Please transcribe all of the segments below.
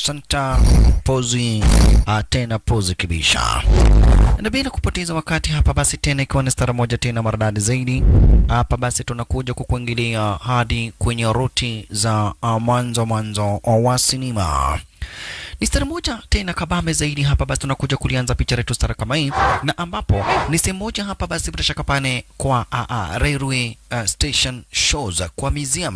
Asanta pozi tena pozi kibisha, na bila kupoteza wakati hapa basi tena, ikiwa ni stara moja tena maridadi zaidi hapa basi, tunakuja kukuingilia hadi kwenye ruti za mwanzo mwanzo wa sinema. Ni stara moja tena kabambe zaidi hapa basi, tunakuja kulianza picha letu stara kama hii, na ambapo ni sehemu moja hapa basi, bila shaka pane kwa railway station shows kwa museum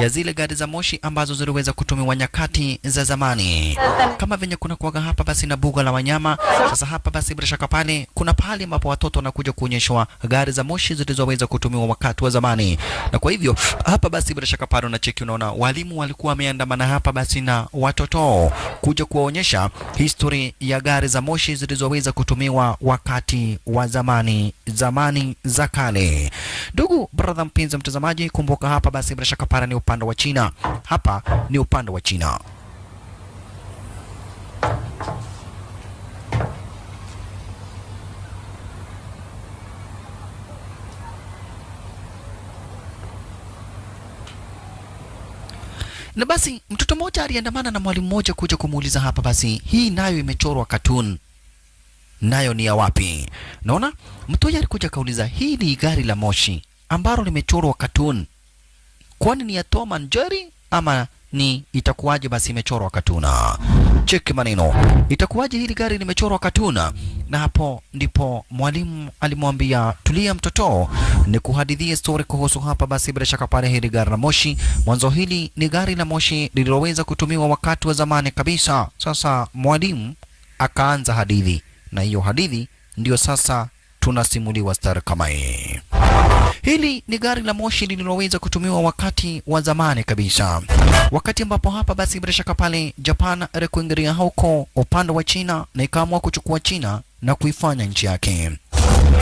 ya zile gari za moshi ambazo ziliweza kutumiwa nyakati za zamani, kama venye kuna kuaga hapa basi na buga la wanyama. Sasa hapa basi bila shaka pale kuna pahali ambapo watoto wanakuja kuonyeshwa gari za moshi zilizoweza kutumiwa wakati wa zamani, na kwa hivyo hapa basi bila shaka pale unacheki, unaona walimu walikuwa wameandamana hapa basi na watoto kuja kuwaonyesha history ya gari za moshi zilizoweza kutumiwa wakati wa zamani, zamani za kale. Ndugu brother, mpenzi mtazamaji, kumbuka hapa basi bila shaka pale ni upande wa China, hapa ni upande wa China. Na basi mtoto mmoja aliandamana na mwalimu mmoja kuja kumuuliza hapa basi, hii nayo imechorwa cartoon, nayo ni ya wapi? Naona mtoto alikuja akauliza, hii ni gari la moshi ambalo limechorwa cartoon, kwani ni ya Tom and Jerry ama ni itakuwaje? Basi imechorwa katuna. Cheki maneno, itakuwaje hili gari limechorwa katuna? Na hapo ndipo mwalimu alimwambia, tulia mtoto, ni kuhadithie story kuhusu hapa basi bila shaka pale hili gari la moshi. Mwanzo hili ni gari la moshi lililoweza kutumiwa wakati wa zamani kabisa. Sasa mwalimu akaanza hadithi, na hiyo hadithi ndio sasa tunasimuliwa star kama hii. Hili ni gari la moshi lililoweza kutumiwa wakati wa zamani kabisa, wakati ambapo hapa basi bila shaka pale Japan ilikuingilia huko upande wa China na ikaamua kuchukua China na kuifanya nchi yake.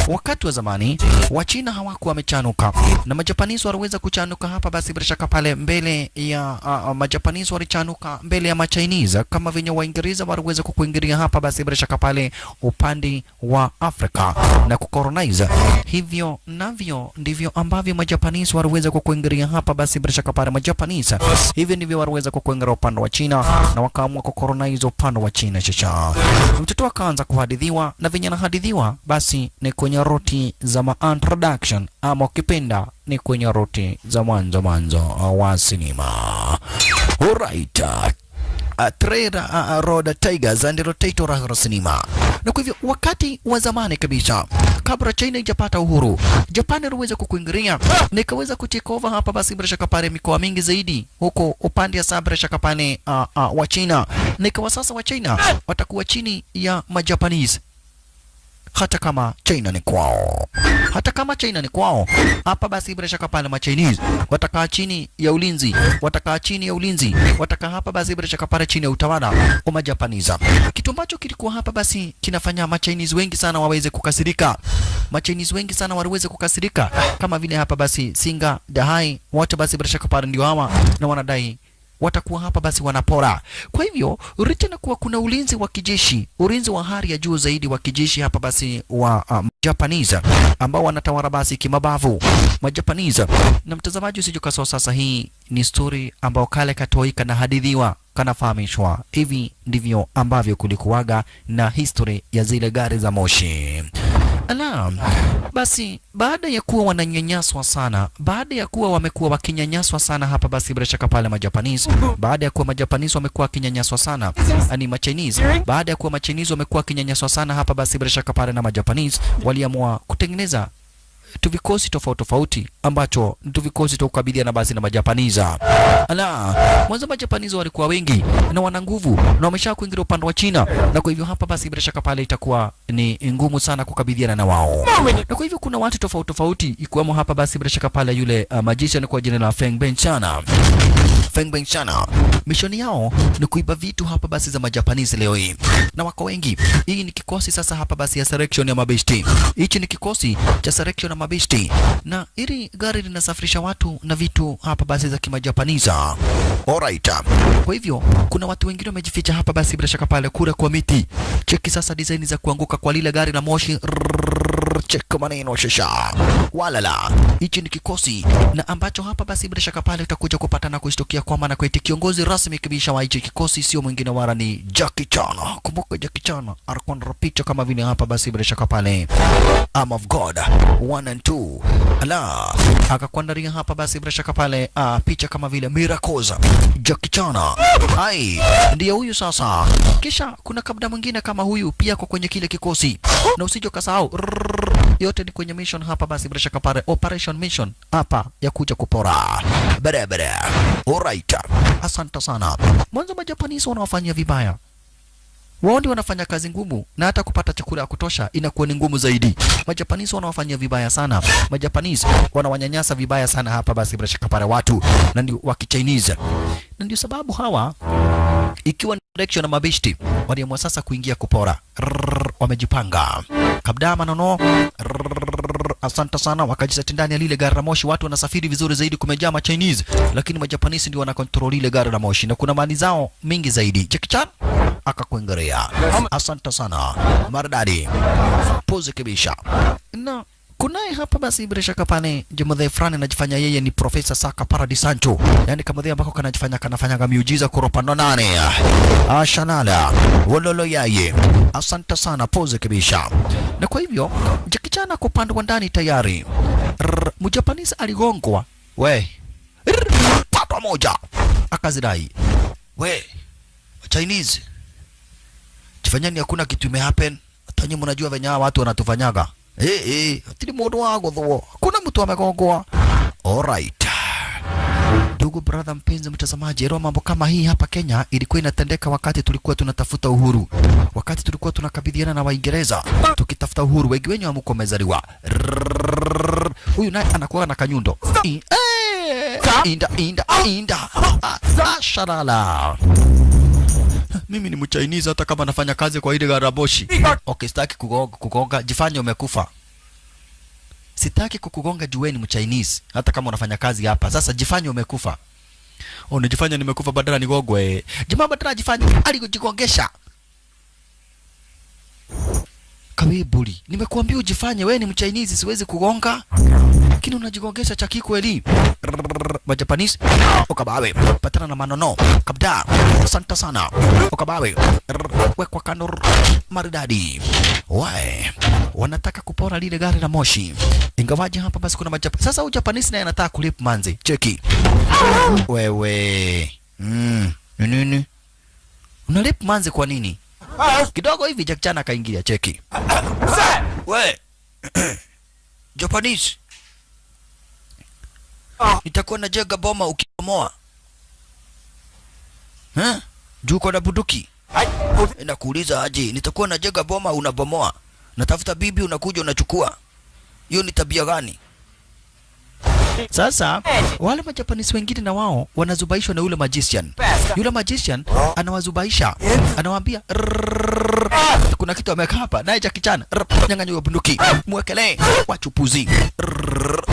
Wakati wa zamani Wachina hawakuwa wamechanuka na Majapanese waliweza kuchanuka hapa basi bila shaka pale mbele ya Majapanese walichanuka mbele ya Machinese kama venye Waingereza waliweza kukuingilia hapa basi bila shaka pale upande wa Afrika na kucolonize. Hivyo navyo ndivyo ambavyo Majapanese waliweza kukuingilia hapa basi bila shaka pale Majapanese, hivyo ndivyo waliweza kukuingilia upande wa China na wakaamua kucolonize upande wa China. Chacha mtoto akaanza kuhadithiwa na venye anahadithiwa basi ni kwenye roti za ma introduction ama ukipenda ni kwenye roti za mwanzo mwanzo wa sinema. Alright. Trailer Road Tigers ndilo title la sinema. Na kwa hivyo wakati wa zamani kabisa kabla China ijapata uhuru, Japan iliweza kukuingilia na ikaweza kutake over hapa basi bila shaka pale mikoa mingi zaidi huko upande ya bila shaka pale wa China, na ikawa sasa wa China watakuwa chini ya Majapanese hata kama China ni kwao, hata kama China ni kwao. Hapa basi bila shaka pale ma Chinese watakaa chini ya ulinzi, watakaa chini ya ulinzi, watakaa hapa basi bila shaka pale chini ya utawala wa Majapanese, kitu ambacho kilikuwa hapa basi kinafanya ma Chinese wengi sana waweze kukasirika. Ma Chinese wengi sana waweze kukasirika, kama vile hapa basi Singa Dahai wote basi bila shaka pale ndio hawa na wanadai watakuwa hapa basi wanapora. Kwa hivyo licha na kuwa kuna ulinzi wa kijeshi, ulinzi wa hali ya juu zaidi wa kijeshi hapa basi wa Japanese ambao wanatawala basi kimabavu ma Japanese. Na mtazamaji, usije ukasahau sasa, hii ni story ambao kale katoika na hadithiwa kanafahamishwa. Hivi ndivyo ambavyo kulikuwaga na history ya zile gari za moshi. Ala, basi baada ya kuwa wananyanyaswa sana, baada ya kuwa wamekuwa wakinyanyaswa sana hapa basi bila shaka pale Majapanese, baada ya kuwa Majapanese wamekuwa wakinyanyaswa sana, ani Machinese, baada ya kuwa Machinese wamekuwa wakinyanyaswa sana hapa basi bila shaka pale na Majapanese waliamua kutengeneza tuvikosi tofauti tofauti ambacho ni tuvikosi tu kukabiliana basi na Majapaniza. Ala, mwanzo Majapaniza walikuwa wengi na wana nguvu na wamesha kuingilia upande wa China, na kwa hivyo hapa basi bila shaka pale itakuwa ni ngumu sana kukabiliana na wao, na kwa hivyo kuna watu tofauti tofauti ikiwemo hapa basi bila shaka pale yule magician kwa jina la Feng Benchana. Feng Benchana, mishoni yao ni kuiba vitu hapa basi za Majapanese leo hii, na wako wengi. Hii ni kikosi sasa hapa basi ya selection ya mabeshti. Hichi ni kikosi cha selection ya mabeshti, na hili gari linasafirisha watu na vitu hapa basi za kimajapaniza. Alright. Kwa hivyo kuna watu wengine wamejificha hapa basi bila shaka pale kura kwa miti. Cheki sasa design za kuanguka kwa lile gari la moshi. Cheka maneno shasha. Walala. Hichi ni kikosi na ambacho hapa basi bila shaka pale utakuja kupata na kushtukia kwamba na kweti kiongozi rasmi kabisa wa hichi kikosi sio mwingine wala ni Jackie Chan. Kumbuka Jackie Chan alikuwa na picha kama vile hapa basi bila shaka pale Arm of God 1 and 2. Ala, akakuandalia hapa basi bila shaka pale picha kama vile Miracles. Jackie Chan. Ai, ndiye huyu sasa. Kisha kuna kabda mwingine kama huyu pia kwa kwenye kile kikosi. Na usije ukasahau yote ni kwenye mission hapa basi bila shaka pale operation mission hapa ya kuja kupora barabara. Alright, asante sana. Mwanzo Majapanese wanawafanyia vibaya, wao ndio wanafanya kazi ngumu na hata kupata chakula ya kutosha inakuwa ni ngumu zaidi. Majapanese wanawafanyia vibaya sana, Majapanese wanawanyanyasa vibaya sana hapa basi bila shaka pale watu na ndio wa Kichinese, na ndio sababu hawa ikiwa ni direction na mabishti waliamua sasa kuingia kupora. Rrrr, wamejipanga kabda manono. Rrrr, asante sana, wakajiseti ndani ya lile gari la moshi. Watu wanasafiri vizuri zaidi, kumejaa ma Chinese, lakini Majapanese ndio wanacontrol lile gari la moshi na kuna mali zao mingi zaidi. Jackie Chan akakuingilia, asante sana, maridadi, pozi kabisa. Na kunaye hapa basi bila shaka pale jemodhe fulani anajifanya yeye ni Profesa Saka Paradisancho, yani kamodhe ambako kanajifanya kanafanyaga miujiza kuropano nane ashanala wololo yaye. Asante sana, poze kabisa. Na kwa hivyo Jackie Chan ako upande wa ndani tayari. Mjapanese aligongwa we. Rrr, patwa moja akazidai we Chinese, jifanyani hakuna kitu imehappen. Hata nyinyi mnajua venye hawa watu wanatufanyaga. Eh eh, atiri mundu wa guthwo. Hakuna mtu amegongwa. Alright. Ndugu brother mpenzi mtazamaji, elewa mambo kama hii hapa Kenya ilikuwa inatendeka wakati tulikuwa tunatafuta uhuru, wakati tulikuwa tunakabidhiana na Waingereza tukitafuta uhuru. Wengi wenyu hamkuwa mmezaliwa. Rrrr. Huyu naye anakuwa na kanyundo. Inda inda inda. Ah, ah, shalala. Mimi ni Mchinese hata kama nafanya kazi kwa ile garaboshi. Okay, sitaki kugonga, kugonga, jifanye umekufa. Sitaki kukugonga juu wewe ni Mchinese hata kama unafanya kazi hapa. Sasa jifanye umekufa. Oh, nijifanye nimekufa badala nigogwe. Jamaa badala jifanye alijigongesha. Kawibuli, nimekuambia ujifanye wewe ni Mchinese, siwezi kugonga. Lakini unajigongesha cha kikweli. Majapanese ukabawe patana na manono kabda. Asante sana ukabawe wekwa kando maridadi. Wae wanataka kupora lile gari la moshi, ingawaje hapa basi kuna majapa. Sasa huyu Japanese naye anataka kurape manzi. Cheki wewe, ni nini una rape manzi kwa nini? Kidogo hivi Jack Chan akaingilia. Cheki we Japanese, nitakuwa najenga boma ukibomoa. Eh? Juu uko na bunduki. Nakuuliza aje, nitakuwa najenga boma unabomoa. Natafuta bibi unakuja unachukua. Hiyo ni tabia gani? Sasa wale Majapanese wengine na wao wanazubaishwa na yule magician. Yule magician anawazubaisha, anawaambia "Rrrr, kuna kitu ameweka hapa." Naye Jackie Chan nyang'anya hiyo bunduki, mwekelee wachupuzi. Rrrr.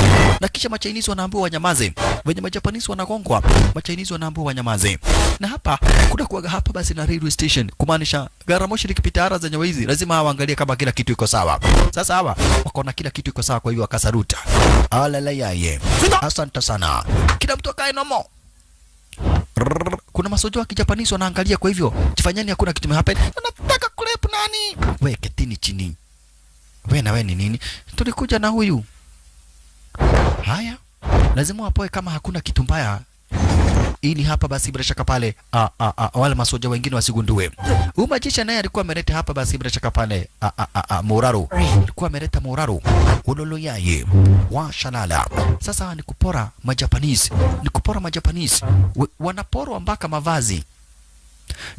Na kisha Machinese wanaambiwa wanyamaze, wenye Majapanese wanagongwa, Machinese wanaambiwa wanyamaze. Na hapa kuna kuwaga hapa basi na railway station, kumaanisha gari moshi likipita ara zenye wizi lazima waangalie kama kila kitu iko sawa. Sasa hawa wakaona kila kitu iko sawa, kwa hivyo wakasaruta. Alala yaye, asante sana, kila mtu akae nomo. Rrrr. Kuna masoja wa Kijapanese wanaangalia, kwa hivyo jifanyeni hakuna kitu happen. Nataka kurape nani? We ketini chini. We na we ni nini? Tulikuja na huyu. Haya, lazima wapoe kama hakuna kitu mbaya ili hapa basi bila shaka pale wale masoja wengine wasigundue. Huyu magician naye alikuwa ameleta hapa basi bila shaka pale a, a, a, a, Muraru. Alikuwa ameleta Muraru ulolo yaye wa shalala. Sasa ni kupora Majapanese, ni kupora Majapanese. Wanaporwa mpaka mavazi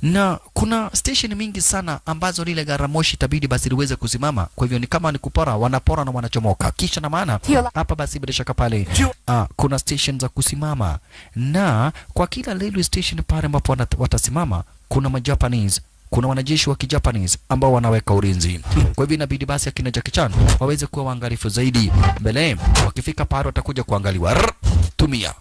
na kuna station mingi sana ambazo lile gari moshi itabidi basi liweze kusimama. Kwa hivyo ni kama ni kupora, wanapora na wanachomoka. Kisha na maana hapa basi bila shaka pale kuna station za kusimama, na kwa kila railway station pale ambapo watasimama kuna Majapanese, kuna wanajeshi wa Kijapanese ambao wanaweka ulinzi. Kwa hivyo inabidi basi akina Jackie Chan waweze kuwa waangalifu zaidi mbele, wakifika pale watakuja kuangaliwa. Rrr, tumia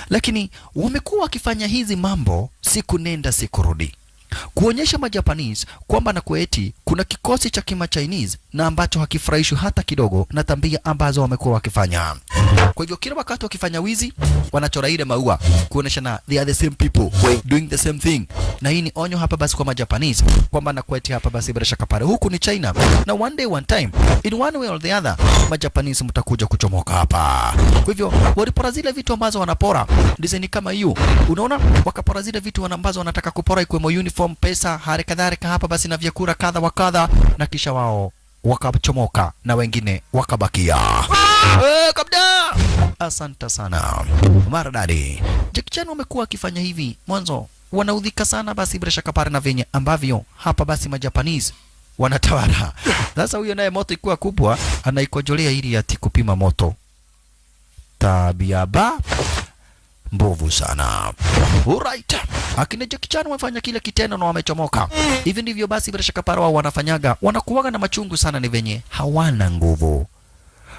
lakini wamekuwa wakifanya hizi mambo siku nenda siku rudi. Kuonyesha Majapanese kwamba na kueti kuna kikosi cha kima Chinese na ambacho hakifurahishwi hata kidogo na tabia ambazo wamekuwa wakifanya. Kwa hivyo kila wakati wakifanya wizi wanachora ile maua kuonyeshana they are the same people doing the same thing, na hii ni onyo hapa basi kwa Majapanese kwamba na kweti hapa basi bila shaka pale huku ni China, na one day, one time, in one way or the other, Majapanese mtakuja kuchomoka hapa. Kwa hivyo walipora zile vitu ambazo wanapora design kama hiyo, unaona, wakapora zile vitu ambazo wanataka kupora, ikiwemo uniform, pesa, hali kadhalika hapa basi na vyakula kadha wa kadha, na kisha wao wakachomoka na wengine wakabakia. Kabda! Asante sana maradadi. Jackie Chan wamekuwa wakifanya hivi mwanzo, wanaudhika sana basi bila shaka pale na venye ambavyo hapa basi Majapanese wanatawala. Sasa huyo naye moto ikuwa kubwa, anaikojolea ili ati kupima moto. Tabia ba mbovu sana. Alright. Akina Jackie Chan wamefanya kile kitendo na wamechomoka. Hivi ndivyo basi bila shaka pale wao wanafanyaga. Wanakuwaga na machungu sana, ni venye hawana nguvu,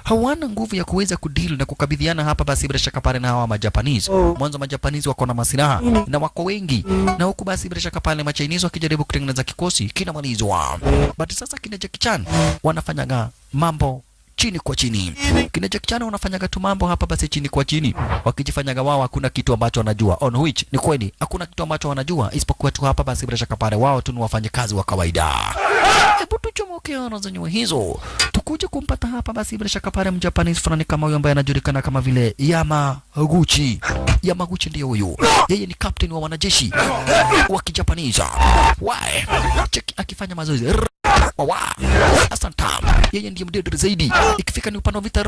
hawana nguvu ya kuweza kudeal na kukabidhiana hapa basi bila shaka pale na hawa Majapanese. Mwanzo Majapanese wako na masilaha na wako wengi, na huku basi bila shaka pale Machinese wakijaribu kutengeneza kikosi kinamalizwa. But sasa kina Jackie Chan wanafanyaga mambo chini kwa chini. Kina Jackie Chan wanafanyaga tu mambo hapa basi chini kwa chini, wakijifanyaga wao hakuna kitu ambacho wanajua, on which ni kweli hakuna kitu ambacho wanajua isipokuwa tu hapa basi bila shaka pale wao tu ni wafanyakazi wa kawaida. Hebu tuchomoke ana zenyewe hizo, tukuje kumpata hapa basi bila shaka pale Mjapanese fulani kama huyo ambaye anajulikana kama vile Yamaguchi. Yamaguchi ndiyo huyu, yeye ni captain wa wanajeshi wa Kijapanese. Why? Cheki akifanya mazoezi. Wa asante. Yeye ndiye mdedri zaidi ikifika ni upande wa vita.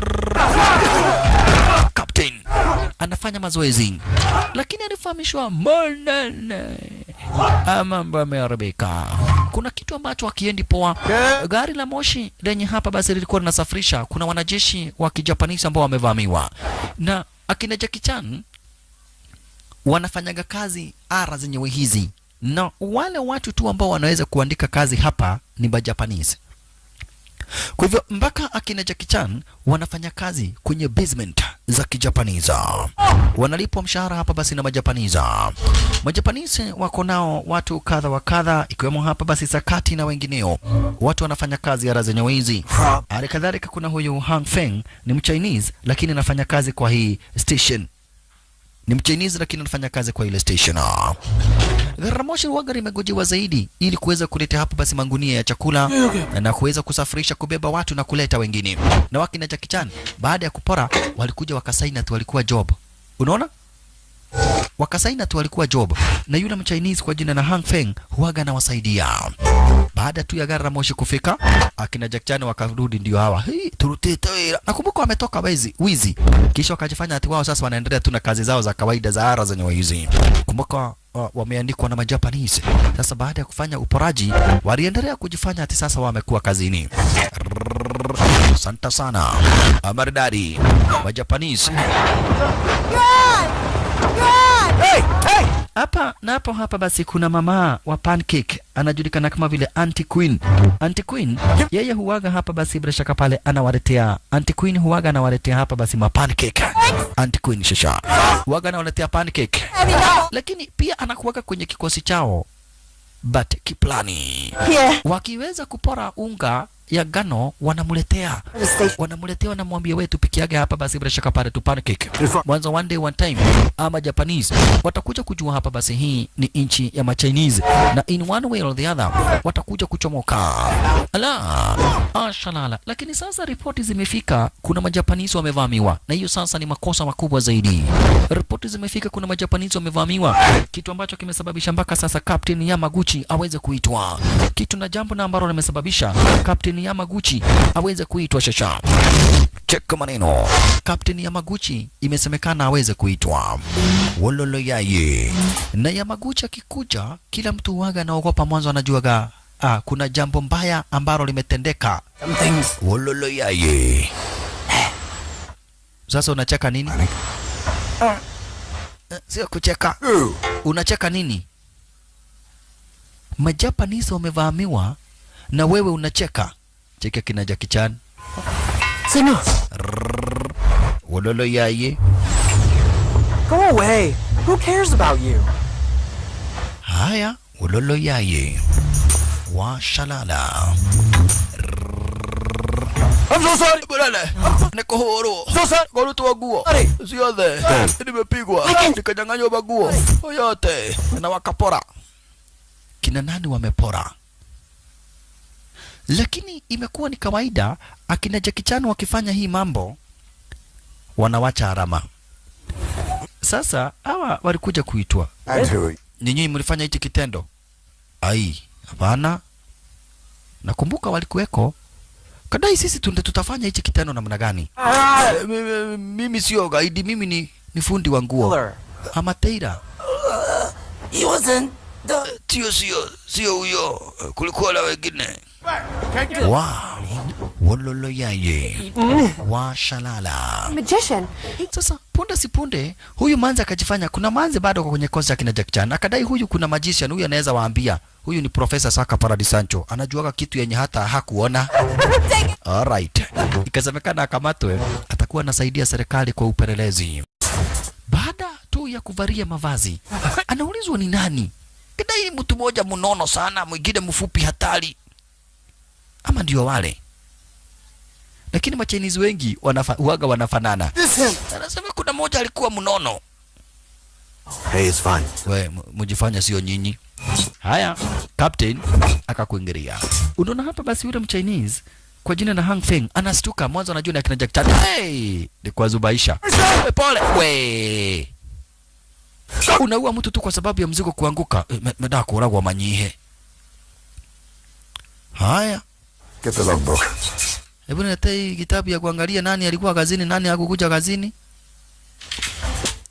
Captain anafanya mazoezi, lakini alifahamishwa manene, mambo yameharibika. Kuna kitu ambacho hakiendi poa. Gari la moshi lenye hapa basi lilikuwa linasafirisha, kuna wanajeshi wa Kijapanese ambao wamevamiwa na akina Jackie Chan wanafanyaga kazi ara zenyewe hizi, na wale watu tu ambao wanaweza kuandika kazi hapa ni Majapanese. Kwa hivyo mpaka akina Jackie Chan wanafanya kazi kwenye basement za Kijapanese, wanalipwa mshahara hapa basi na Majapanese. Majapanese wako nao watu kadha wa kadha, ikiwemo hapa basi Sakati na wengineo, watu wanafanya kazi ara zenyewe hizi. Hali kadhalika kuna huyu Hang Feng ni Mchinese lakini anafanya kazi kwa hii station, ni Mchinese lakini anafanya kazi kwa ile station. Gari la moshi waga limegojewa zaidi ili kuweza kuleta hapa basi mangunia ya chakula na kuweza kusafirisha, kubeba watu na kuleta wengine. Na wakina Jackie Chan baada ya kupora walikuja wakasaini ati walikuwa job. Unaona? Wakasaini ati walikuwa job, na yule Mchinese kwa jina na Hang Feng huwaga anawasaidia. Baada tu ya gari la moshi kufika, akina Jackie Chan wakarudi, ndio hawa hii turutite wira. Nakumbuka wametoka wizi wizi, kisha wakajifanya ati wao sasa wanaendelea tu na kazi zao za kawaida za ara zenye wizi. Kumbuka wameandikwa na Majapanese. Sasa baada ya kufanya uporaji, waliendelea kujifanya ati sasa wamekuwa kazini. Asante sana maridadi Majapanese. Hey, hey! Hapa napo hapa basi kuna mama wa pancake anajulikana kama vile Auntie Queen. Auntie Queen yeye huwaga hapa basi bila shaka pale anawaletea, Auntie Queen huwaga anawaletea hapa basi ma pancake. Auntie Queen shasha huwaga anawaletea pancake, lakini pia anakuwaga kwenye kikosi chao but kiplani. Wakiweza kupora unga ya ngano wanamletea, wanamletea, wanamwambia, "Wewe tupikiage hapa basi bila shaka pale tu pancake." Mwanzo one day, one time ama Japanese watakuja kujua hapa basi hii ni nchi ya Machinese, na in one way or the other watakuja kuchomoka. Ala ashalala. Lakini sasa ripoti zimefika, kuna Majapanese wamevamiwa, na hiyo sasa ni makosa makubwa zaidi. Ripoti zimefika, kuna Majapanese wamevamiwa, kitu ambacho kimesababisha mpaka sasa Captain Yamaguchi aweze kuitwa, kitu na jambo na ambalo limesababisha Captain Yamaguchi aweze kuitwa. Shasha, cheka maneno, Captain Yamaguchi imesemekana aweze kuitwa wololo yaye, na Yamaguchi akikuja, kila mtu waga anaogopa. Mwanzo anajuaga kuna jambo mbaya ambalo limetendeka. Something's Wololo yaye. Sasa unacheka nini? Sio kucheka. Unacheka nini? Majapanese wamevamiwa na wewe unacheka. Cheka kina Jackie Chan. Sino. Wololo yaye. Go away. Who cares about you? Haya, Ulolo yaye wa shalala. I'm so sorry. Bulale, nikuhurwo So sorry. kurutwo nguo Sorry. ciothe, nimepigwa nikanyang'anywa maguo yote na wakapora. Kina nani wamepora? Lakini imekuwa ni kawaida akina Jackie Chan wakifanya hii mambo wanawacha alama. Sasa hawa walikuja kuitwa, And who are "Ninyi mlifanya hichi kitendo?" "Ai, hapana." Nakumbuka walikuweko kadai, "Sisi tunde tutafanya hichi kitendo namna gani?" "Mimi sio gaidi, mimi ni fundi wa nguo ama tailor." He wasn't the. Sio huyo, kulikuwa na wengine wa wololo yaye wa shalala. Magician. Sasa punde si punde huyu manzi akajifanya kuna manzi bado kwa kwenye kozi ya kina Jack Chan, akadai huyu kuna magician, huyu anaweza waambia, huyu ni Professor Saka Paradisancho, anajuaga kitu yenye hata hakuona. Alright, ikasemekana akamatwe, atakuwa anasaidia serikali kwa upelelezi. Baada tu ya kuvalia mavazi, anaulizwa ni nani. Kidai ni mtu mmoja mnono sana, mwingine mfupi hatari, ama ndio wale, lakini machinese wengi huwaga wanafanana. This him. Anasema kuna mmoja alikuwa mnono. Hey, it's fine. We mjifanya sio nyinyi. Haya, captain akakuingilia. Unaona hapa basi yule mchinese kwa jina la Hang Feng anastuka, mwanzo anajua ni akina Jack Chan. Hey, ni kwa zubaisha. We, pole we. Unaua mtu tu kwa sababu ya mzigo kuanguka. Meda kuragwa manyihe. Haya, Get the logbook. Hebu niletee hii kitabu ya kuangalia nani alikuwa kazini, nani hakukuja kazini.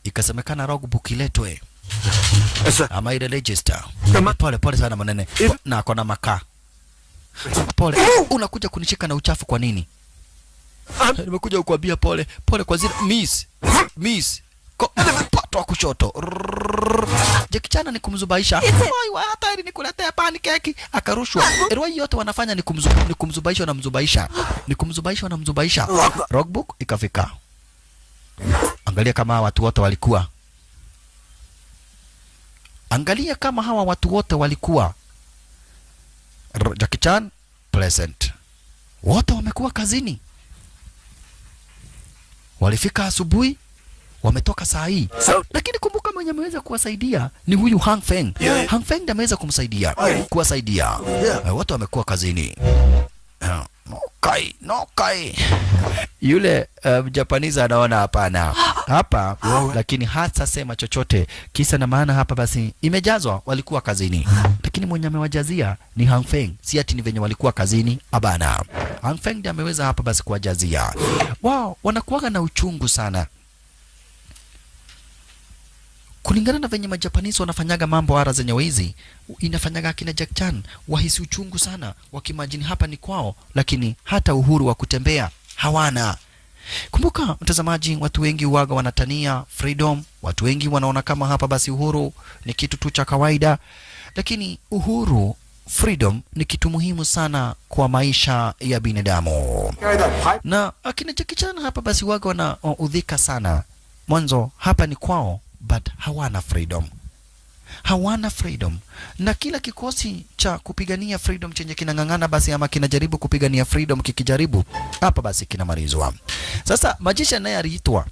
Ikasemekana logbook iletwe Yes, sir. Ama ile register. Pole pole sana manene. Na kona makaa. Pole. Unakuja kunishika na uchafu kwa nini? Nimekuja kukuambia pole. Pole kwa zile miss. Miss. Pato wa kushoto. Rrrr. Jackie Chan ni kumzubaisha. "Oi, wa hata ili nikuletea pancake." Akarushwa. Erwa yote wanafanya ni kumzubaisha na mzubaisha. Ni kumzubaisha na mzubaisha. Logbook ikafika. Angalia kama hawa watu wote walikuwa. Angalia kama hawa watu wote walikuwa. Jackie Chan present. Wote wamekuwa kazini. Walifika asubuhi, wametoka saa hii. Lakini kumbuka mwenye ameweza kuwasaidia ni huyu Hang Feng. Hang Feng ndiye ameweza kumsaidia, kuwasaidia. Wote wamekuwa kazini. No kai, no kai. Yule Japanese anaona hapana hapa, lakini hata sema chochote. Kisa na maana hapa basi imejazwa, walikuwa kazini, lakini mwenye amewajazia ni Hang Feng, si ati ni venye walikuwa kazini. Abana, Hang Feng ndiye ameweza hapa basi kuwajazia. Wao wanakuwaga na uchungu sana kulingana na venye majapanese wanafanyaga mambo ara zenye wizi, inafanyaga akina Jack Chan wahisi uchungu sana, wakimagine hapa ni kwao, lakini hata uhuru wa kutembea hawana. Kumbuka mtazamaji, watu wengi huwaga wanatania freedom, watu wengi wanaona kama hapa basi uhuru ni kitu tu cha kawaida, lakini uhuru, freedom ni kitu muhimu sana kwa maisha ya binadamu Carry that pipe. Na akina Jackie Chan hapa basi waga wanaudhika sana. Mwanzo hapa ni kwao, but hawana freedom, hawana freedom, na kila kikosi cha kupigania freedom chenye kinang'ang'ana basi ama kinajaribu kupigania freedom, kikijaribu hapa basi kinamalizwa. Sasa magician naye aliitwa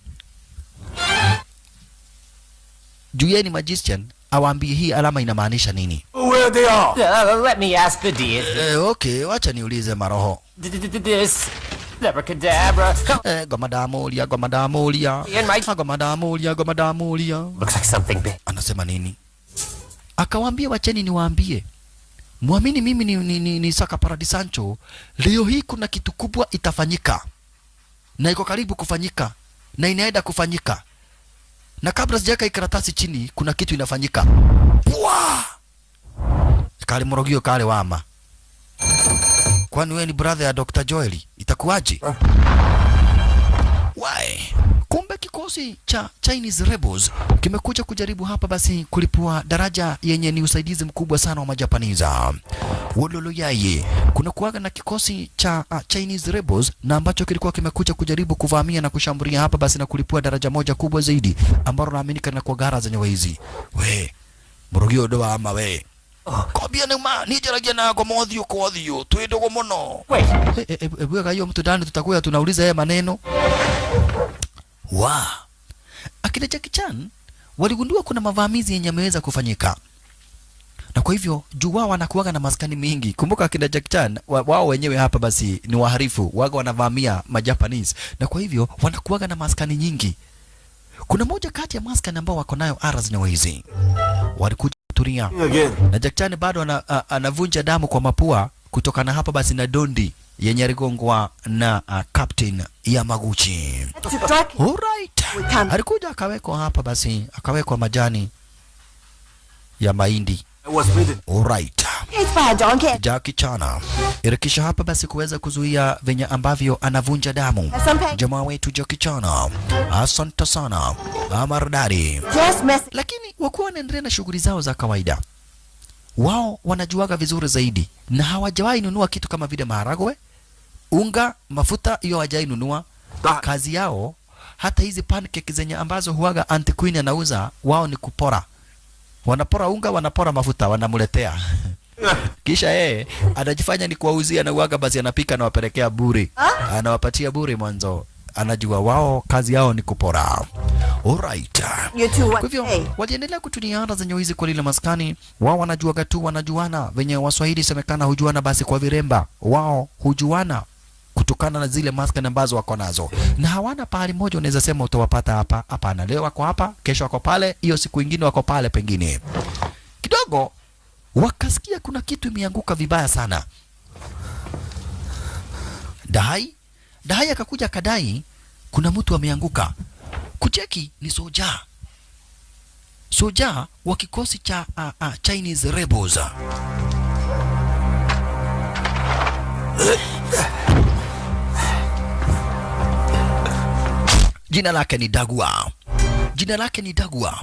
juu yeye ni magician, awaambie hii alama inamaanisha nini. Where they are. Let me ask the deity. Okay, wacha niulize maroho. This abracadabra. Gomadamulia, gomadamulia. And my- Gomadamulia, gomadamulia. Looks like something big. Anasema nini? Akawaambia, "Wacheni niwaambie, mwamini mimi ni Saka Paradisancho. Leo hii kuna kitu kubwa itafanyika na iko karibu kufanyika na inaenda kufanyika, na kabla sijaweka hii karatasi chini, kuna kitu inafanyika." Pwa! Kale morogio kale wama. "Kwani wewe ni brother ya Dr. Joel? Itakuwaje?" Why? Kumbe kikosi cha Chinese Rebels kimekuja kujaribu hapa basi kulipua daraja yenye ni usaidizi mkubwa sana wa Majapaniza. Wololo yaye, kuna kuwaga na kikosi cha Chinese Rebels na ambacho kilikuwa kimekuja kujaribu kuvamia na kushambulia hapa basi na kulipua daraja moja kubwa zaidi ambalo naaminika na kwa gara zenye waizi. We, Murugio doa ama we. Kwambia nĩ ma niĩ njaragia na ngoma ũthiũ kwa ũthiũ, twĩ ndũgũ mũno. Wait. Hebu weka hiyo mtu ndani, tutakuya tunauliza yeye maneno. Wa akina Jackie Chan waligundua kuna mavamizi yenye yameweza kufanyika, na kwa hivyo juu wao wanakuwaga na maskani mingi. Kumbuka akina Jackie Chan wao wenyewe hapa basi ni waharifu, waga wanavamia majapanese, na kwa hivyo wanakuwaga na maskani nyingi. Kuna moja kati ya maskani ambao wako nayo aras ni hizi, walikuja kutulia Again. Na Jackie Chan bado anavunja damu kwa mapua kutokana hapa basi na dondi yenye aligongwa na Captain Yamaguchi. Alright. Alikuja akawekwa hapa basi, akawekwa majani ya mahindi. I was bitten. Alright. It's by a donkey. Jackie Chan ilikisha hapa basi kuweza kuzuia venye ambavyo anavunja damu. Some Jamaa wetu Jackie Chan, asante sana, amardari. Just mess. Lakini wakuwa wanaendelea na shughuli zao za kawaida, wao wanajuaga vizuri zaidi na hawajawahi nunua kitu kama vile maharagwe, unga, mafuta, hiyo hawajawahi nunua. Kazi yao hata hizi pancake zenye ambazo huaga Auntie Queen anauza, wao ni kupora. Wanapora unga, wanapora mafuta, wanamletea kisha yeye anajifanya ni kuwauzia na uaga basi anapika anawapelekea bure, anawapatia bure mwanzo. Anajua wao kazi yao ni kupora. Alright. You two Kwa what hivyo say? Waliendelea kutulia zenye wizi kwa lile maskani. Wao wanajuaga tu, wanajuana venye Waswahili semekana hujuana basi kwa viremba. Wao hujuana kutokana na zile maskani ambazo wako nazo, na hawana pahali moja unaweza sema utawapata hapa. Hapana, leo wako hapa, kesho wako pale, hiyo siku ingine wako pale pengine. Kidogo wakasikia kuna kitu imeanguka vibaya sana. Dahai Dahai akakuja akadai kuna mtu ameanguka. Kucheki ni soja, soja wa kikosi cha Chinese Rebels. Jina lake ni Dagua, jina lake ni Dagua.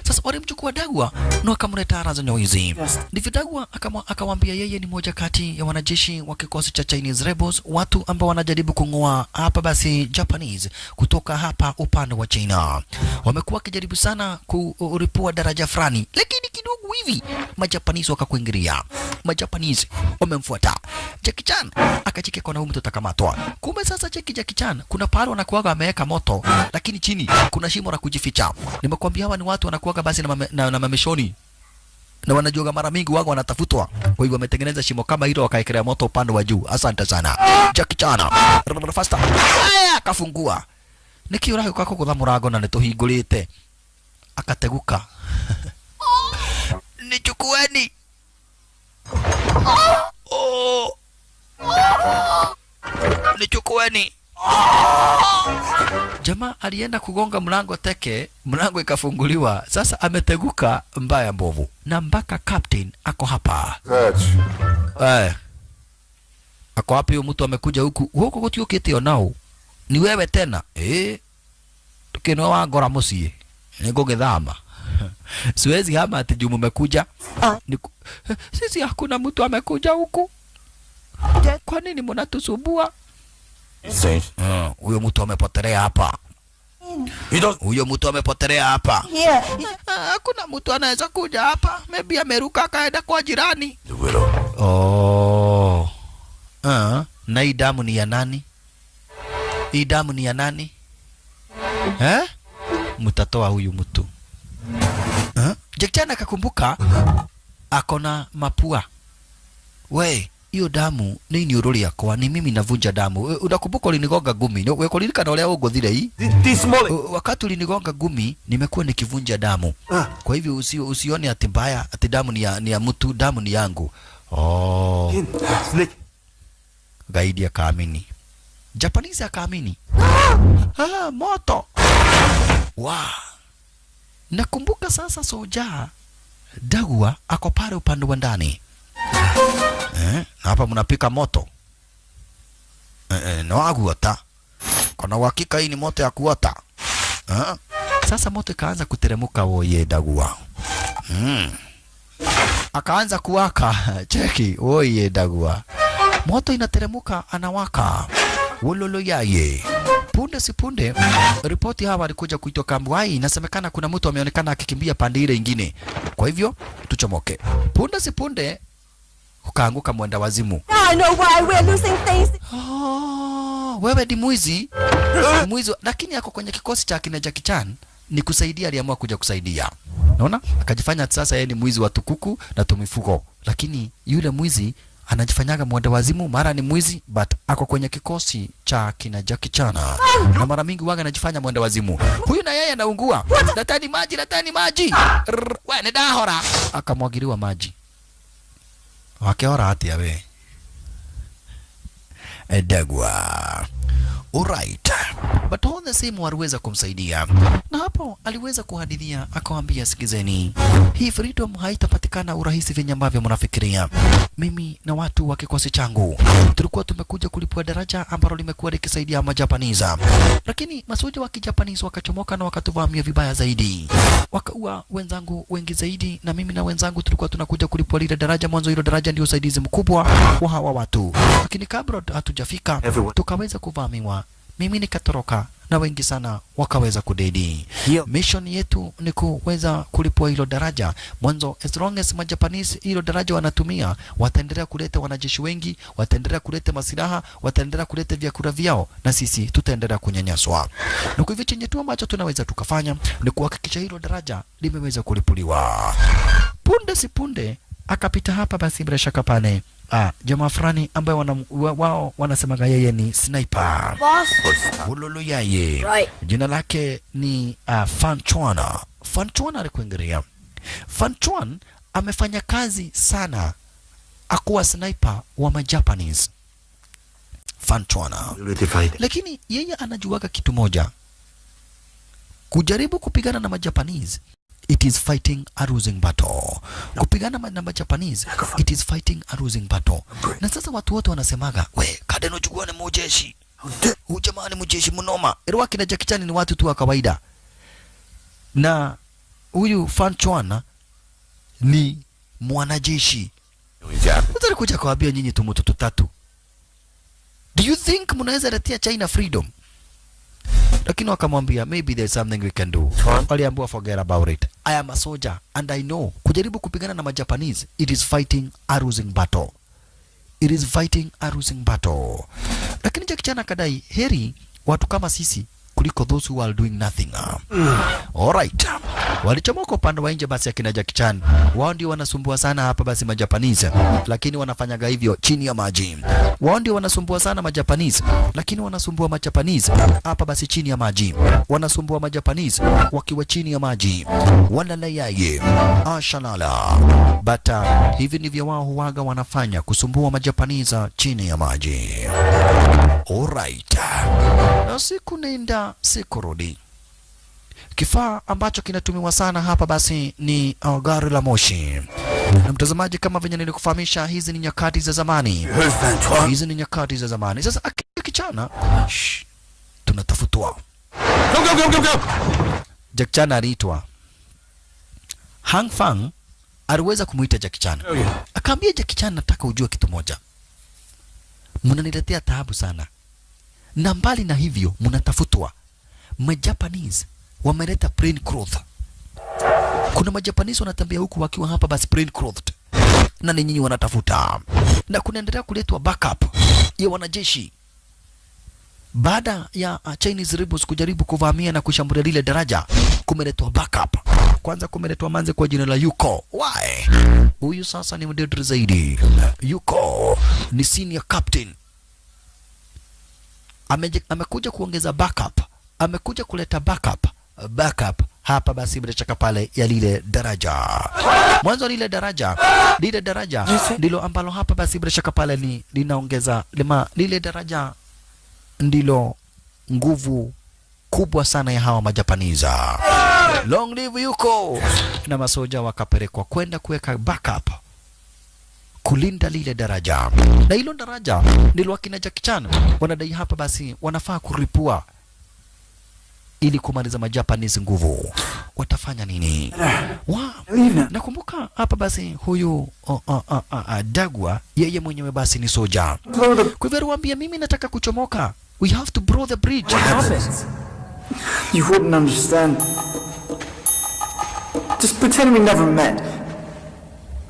Sasa walimchukua Dagua na wakamleta Raza Hizi. Ndivyo Dagua akawambia yeye ni moja kati ya wanajeshi wa kikosi cha Chinese Rebels, watu ambao wanajaribu kung'oa hapa basi Japanese kutoka hapa upande wa China. Wamekuwa wakijaribu sana kuripua daraja fulani, lakini kidogo hivi Majapanese wakakuingilia. Majapanese wamemfuata Jackie Chan, akacheki kona huyu mtu atakamatwa. Kumbe sasa cheki Jackie Chan, kuna pahali wanakuwaga wameweka moto, lakini chini kuna shimo la kujificha. Nimekuambia hawa ni watu wanakuwaga basi na mameshoni na wanajuaga mara mingi wao wanatafutwa. Kwa hivyo wametengeneza shimo kama hilo wakaekelea moto upande wa juu. Asante sana Jackie Chan. Faster. Haya, akafungua niki ũragĩũka kũgũtha mũrango na nĩtũhingũrĩte, akateguka, nichukueni, oh. Nichukueni. Jamaa alienda kugonga mlango teke, mlango ikafunguliwa. Sasa ameteguka mbaya mbovu, na mpaka captain ako hapa. Touch. Eh. Ako wapi huyu mtu amekuja huku? Huku gutiukite onao. Ni wewe tena? Eh. Tukinwa wangora muciĩ. Nĩngũgĩthama. Siwezi hama ati juu mumekuja. Sisi hakuna mtu amekuja huku. Kwa nini mnatusumbua? Saint. Huyo mtu amepotelea hapa. He does. Huyo mtu amepotelea hapa. Here. Ah, hakuna mtu anaweza kuja hapa. Maybe ameruka akaenda kwa jirani. The widow. Oh. Na hii damu ni ya nani? Hii damu ni ya nani? Eh? Mtatoa huyu mtu. Eh? Jack Chan akakumbuka akona mapua. We, hiyo damu ni iniũrũ rĩakwa, ni mimi navunja damu. Unakumbuka ulinigonga gumi? We kuririkana ũrĩa ũngũthire hii? This morning. Wakati ulinigonga gumi nimekuwa nikivunja damu. Kwa hivyo usione ati mbaya ati damu ni ya mtu, damu ni yangu. Oh. In. Snake. Gaidi akaamini. Japanese akaamini. Ah, moto. Wa. Nakumbuka sasa soja Dagua ako pale upande wa ndani. Eh, na hapa mnapika moto. Eh, eh, na waguota. Kuna uhakika hii ni moto ya kuota. Eh? Sasa moto ikaanza kuteremuka oye Dagua. Akaanza kuwaka. Cheki, oye Dagua. Moto inateremuka anawaka. Wololo yaye. Punde si punde, ripoti hawa walikuja kuitwa Kamwai, inasemekana kuna mtu ameonekana akikimbia pande ile ingine, kwa hivyo tuchomoke. Punde si punde kukaanguka mwenda wazimu. I know why we're losing things. Oh, wewe ni mwizi mwizi, lakini ako kwenye kikosi cha akina Jackie Chan ni kusaidia, aliamua kuja kusaidia. Naona akajifanya sasa yeye ni mwizi wa tukuku na tumifugo, lakini yule mwizi anajifanyaga mwenda wazimu, mara ni mwizi but ako kwenye kikosi cha kina Jackie Chan, na mara mingi waga anajifanya mwenda wazimu. Huyu na yeye anaungua, leteni maji, leteni maji. Rrr, we ni dahora, akamwagiliwa maji. Wakihora atia we Dagwa. Alright. But all the same waliweza kumsaidia. Na hapo aliweza kuhadithia akawambia, sikizeni, hii freedom haitapatikana urahisi venye ambavyo mnafikiria. Mimi na watu wa kikosi changu tulikuwa tumekuja kulipua daraja ambalo limekuwa likisaidia Majapanisa, lakini masoja wa Kijapanese wakachomoka na wakatuvamia vibaya zaidi, wakaua wenzangu wengi zaidi, na mimi na wenzangu tulikuwa tunakuja kulipua lile daraja. Mwanzo hilo daraja ndio usaidizi mkubwa wa hawa watu, lakini kabla hatujafika tukaweza kuvamiwa, mimi nikatoroka na wengi sana wakaweza kudedi. Mission yetu ni kuweza kulipua hilo daraja mwanzo. As long as Majapanese hilo daraja wanatumia, wataendelea kuleta wanajeshi wengi, wataendelea kuleta masilaha, wataendelea kuleta vyakula vyao, na sisi tutaendelea kunyanyaswa. Na kwa hivyo chenye tu ambacho tunaweza tukafanya ni kuhakikisha hilo daraja limeweza kulipuliwa. Punde si punde akapita hapa basi, bila shaka pale jamaa fulani ambaye wao wanasemaga yeye ni sniper. Boss? Ululu yaye. Right. Jina lake ni Fan Chuan. Fan Chuan alikuingilia. Fan Chuan amefanya kazi sana akuwa sniper wa Majapanese. Fan Chuan. Lakini yeye anajuaga kitu moja. Kujaribu kupigana na Majapanese, it is fighting a losing battle. Kupigana na Majapanese, it is fighting a losing battle. Na sasa watu wote wanasemaga, we Kadeno chukua ni mujeshi. Huyu jamaa ni mjeshi mnoma. Erwa kina Jackie Chan ni watu tu wa kawaida. Na huyu Fan Chuan ni mwanajeshi. Sasa alikuja kawaambia, nyinyi tu mtu tutatu. Do you think mnaweza letea China freedom? Lakini wakamwambia, maybe there's something we can do. Waliambiwa, forget about it. I am a soldier and I know kujaribu kupigana na Majapanese, it is fighting a losing battle. It is fighting a losing battle. Lakini Jackie Chan akadai heri watu kama sisi kuliko those who are doing nothing. Alright. Walichomoka upande wa nje basi akina Jackie Chan. Wao ndio wanasumbua sana hapa basi Majapanese, lakini wanafanyaga hivyo chini ya maji. Wao ndio wanasumbua sana Majapanese, lakini wanasumbua Majapanese hapa basi chini ya maji. Wanasumbua Majapanese wakiwa chini ya maji. Walala yaye. Ashalala. But hivi ndivyo wao huwaga wanafanya kusumbua Majapanese chini ya maji. Alright. Na siku nenda siku rudi. Kifaa ambacho kinatumiwa sana hapa basi ni gari la moshi. Na mtazamaji, kama venye nilikufahamisha, hizi ni nyakati za zamani, hizi ni nyakati za zamani. Sasa akichana, shh, tunatafutwa. Go, go, go, go, go! Jack Chan aliitwa. Hang Fang aliweza kumuita Jackie Chan. Oh, yeah. Akaambia Jackie Chan, nataka ujue kitu moja, mnaniletea taabu sana, na mbali na hivyo mnatafutwa. Majapanese wameleta plain cloth. Kuna Majapanese wanatembea huku wakiwa hapa basi plain clothed, na ni nyinyi wanatafuta, na kunaendelea kuletwa backup ya wanajeshi baada ya Chinese rebels kujaribu kuvamia na kushambulia lile daraja, kumeletwa backup. Kwanza kumeletwa manze kwa jina la Yuko. Why? Huyu sasa ni mdedri zaidi. Yuko ni senior captain. Amekuja kuongeza backup, amekuja kuleta backup hapa basi bila shaka pale ya lile daraja. Mwanzo lile daraja ndilo ambalo hapa basi bila shaka pale ni linaongeza lima, lile daraja ndilo nguvu kubwa sana ya hawa Majapaniza. Long live Yuko! Na masoja wakapelekwa kwenda kuweka backup kulinda lile daraja, na hilo daraja ndilo akina Jackie Chan wanadai hapa basi wanafaa kuripua ili kumaliza Majapanese nguvu. Watafanya nini? Wa, nakumbuka hapa basi huyu Dagwa yeye mwenyewe basi ni soja. Kwa hivyo aliwaambia, mimi nataka kuchomoka. We have to blow the bridge. What happens? You wouldn't understand. Just pretend we never met.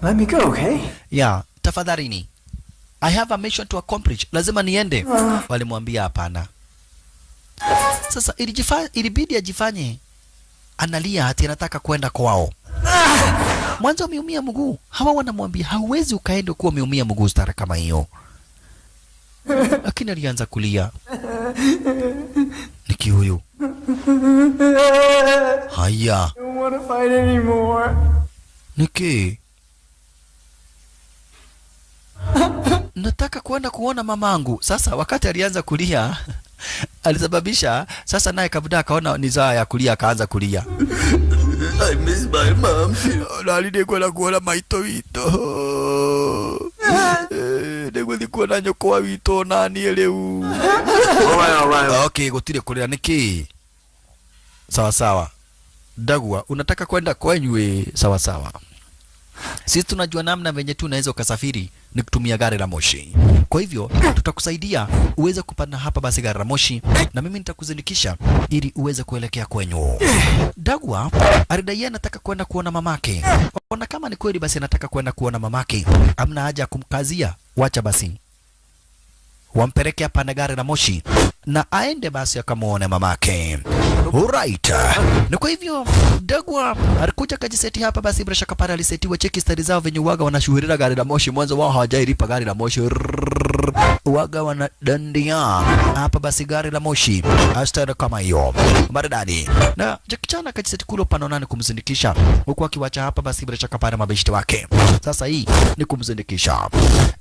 Let me go, okay? Yeah, tafadhalini. I have a mission to accomplish. Lazima niende. Walimwambia hapana. Sasa ilibidi ajifanye analia ati anataka kwenda kwao. Mwanzo ameumia mguu. Hawa wanamwambia hauwezi ukaenda kuwa umeumia mguu stara kama hiyo. Lakini alianza kulia. Niki huyu. Haya. I don't want to fight anymore. Niki. Nataka kwenda kuona mamangu. Sasa wakati alianza kulia alisababisha sasa naye Kabuda akaona ni saa ya kulia, akaanza kulia. I miss my mom. Nari kwenda kuona maito witũ. Nĩgũthiĩ kuona nyũkwa witũ naniĩ rĩu. All right, all right. Okay, gũtirĩ kũrĩra nĩkĩ? Sawa sawa. Dagua, unataka kwenda kwenyu eh? Sawa sawa. Sisi tunajua namna venye tu unaweza ukasafiri ni kutumia gari la moshi. Kwa hivyo tutakusaidia uweze kupanda hapa basi gari la moshi, na mimi nitakuzindikisha ili uweze kuelekea kwenyu. Dagwa alidai anataka kwenda kuona mamake. Ona kama ni kweli basi anataka kwenda kuona mamake, amna haja ya kumkazia, wacha basi wampeleke hapa na gari la moshi na aende basi akamuone mamake. Alright. Na kwa hivyo Dagwa alikuja akajiseti hapa basi, bila shaka pale alisetiwa. Cheki stari zao venye uwaga wanashuhurira gari la moshi, mwanzo wao hawajailipa gari la moshi. Rrrr. Uwaga wanadandia hapa basi gari la moshi stari kama hiyo maridadi, na Jackie Chan akajiseti kule upande nani kumzindikisha, huku akiwacha hapa basi bila shaka pale mabeshte wake. Sasa hii ni kumzindikisha,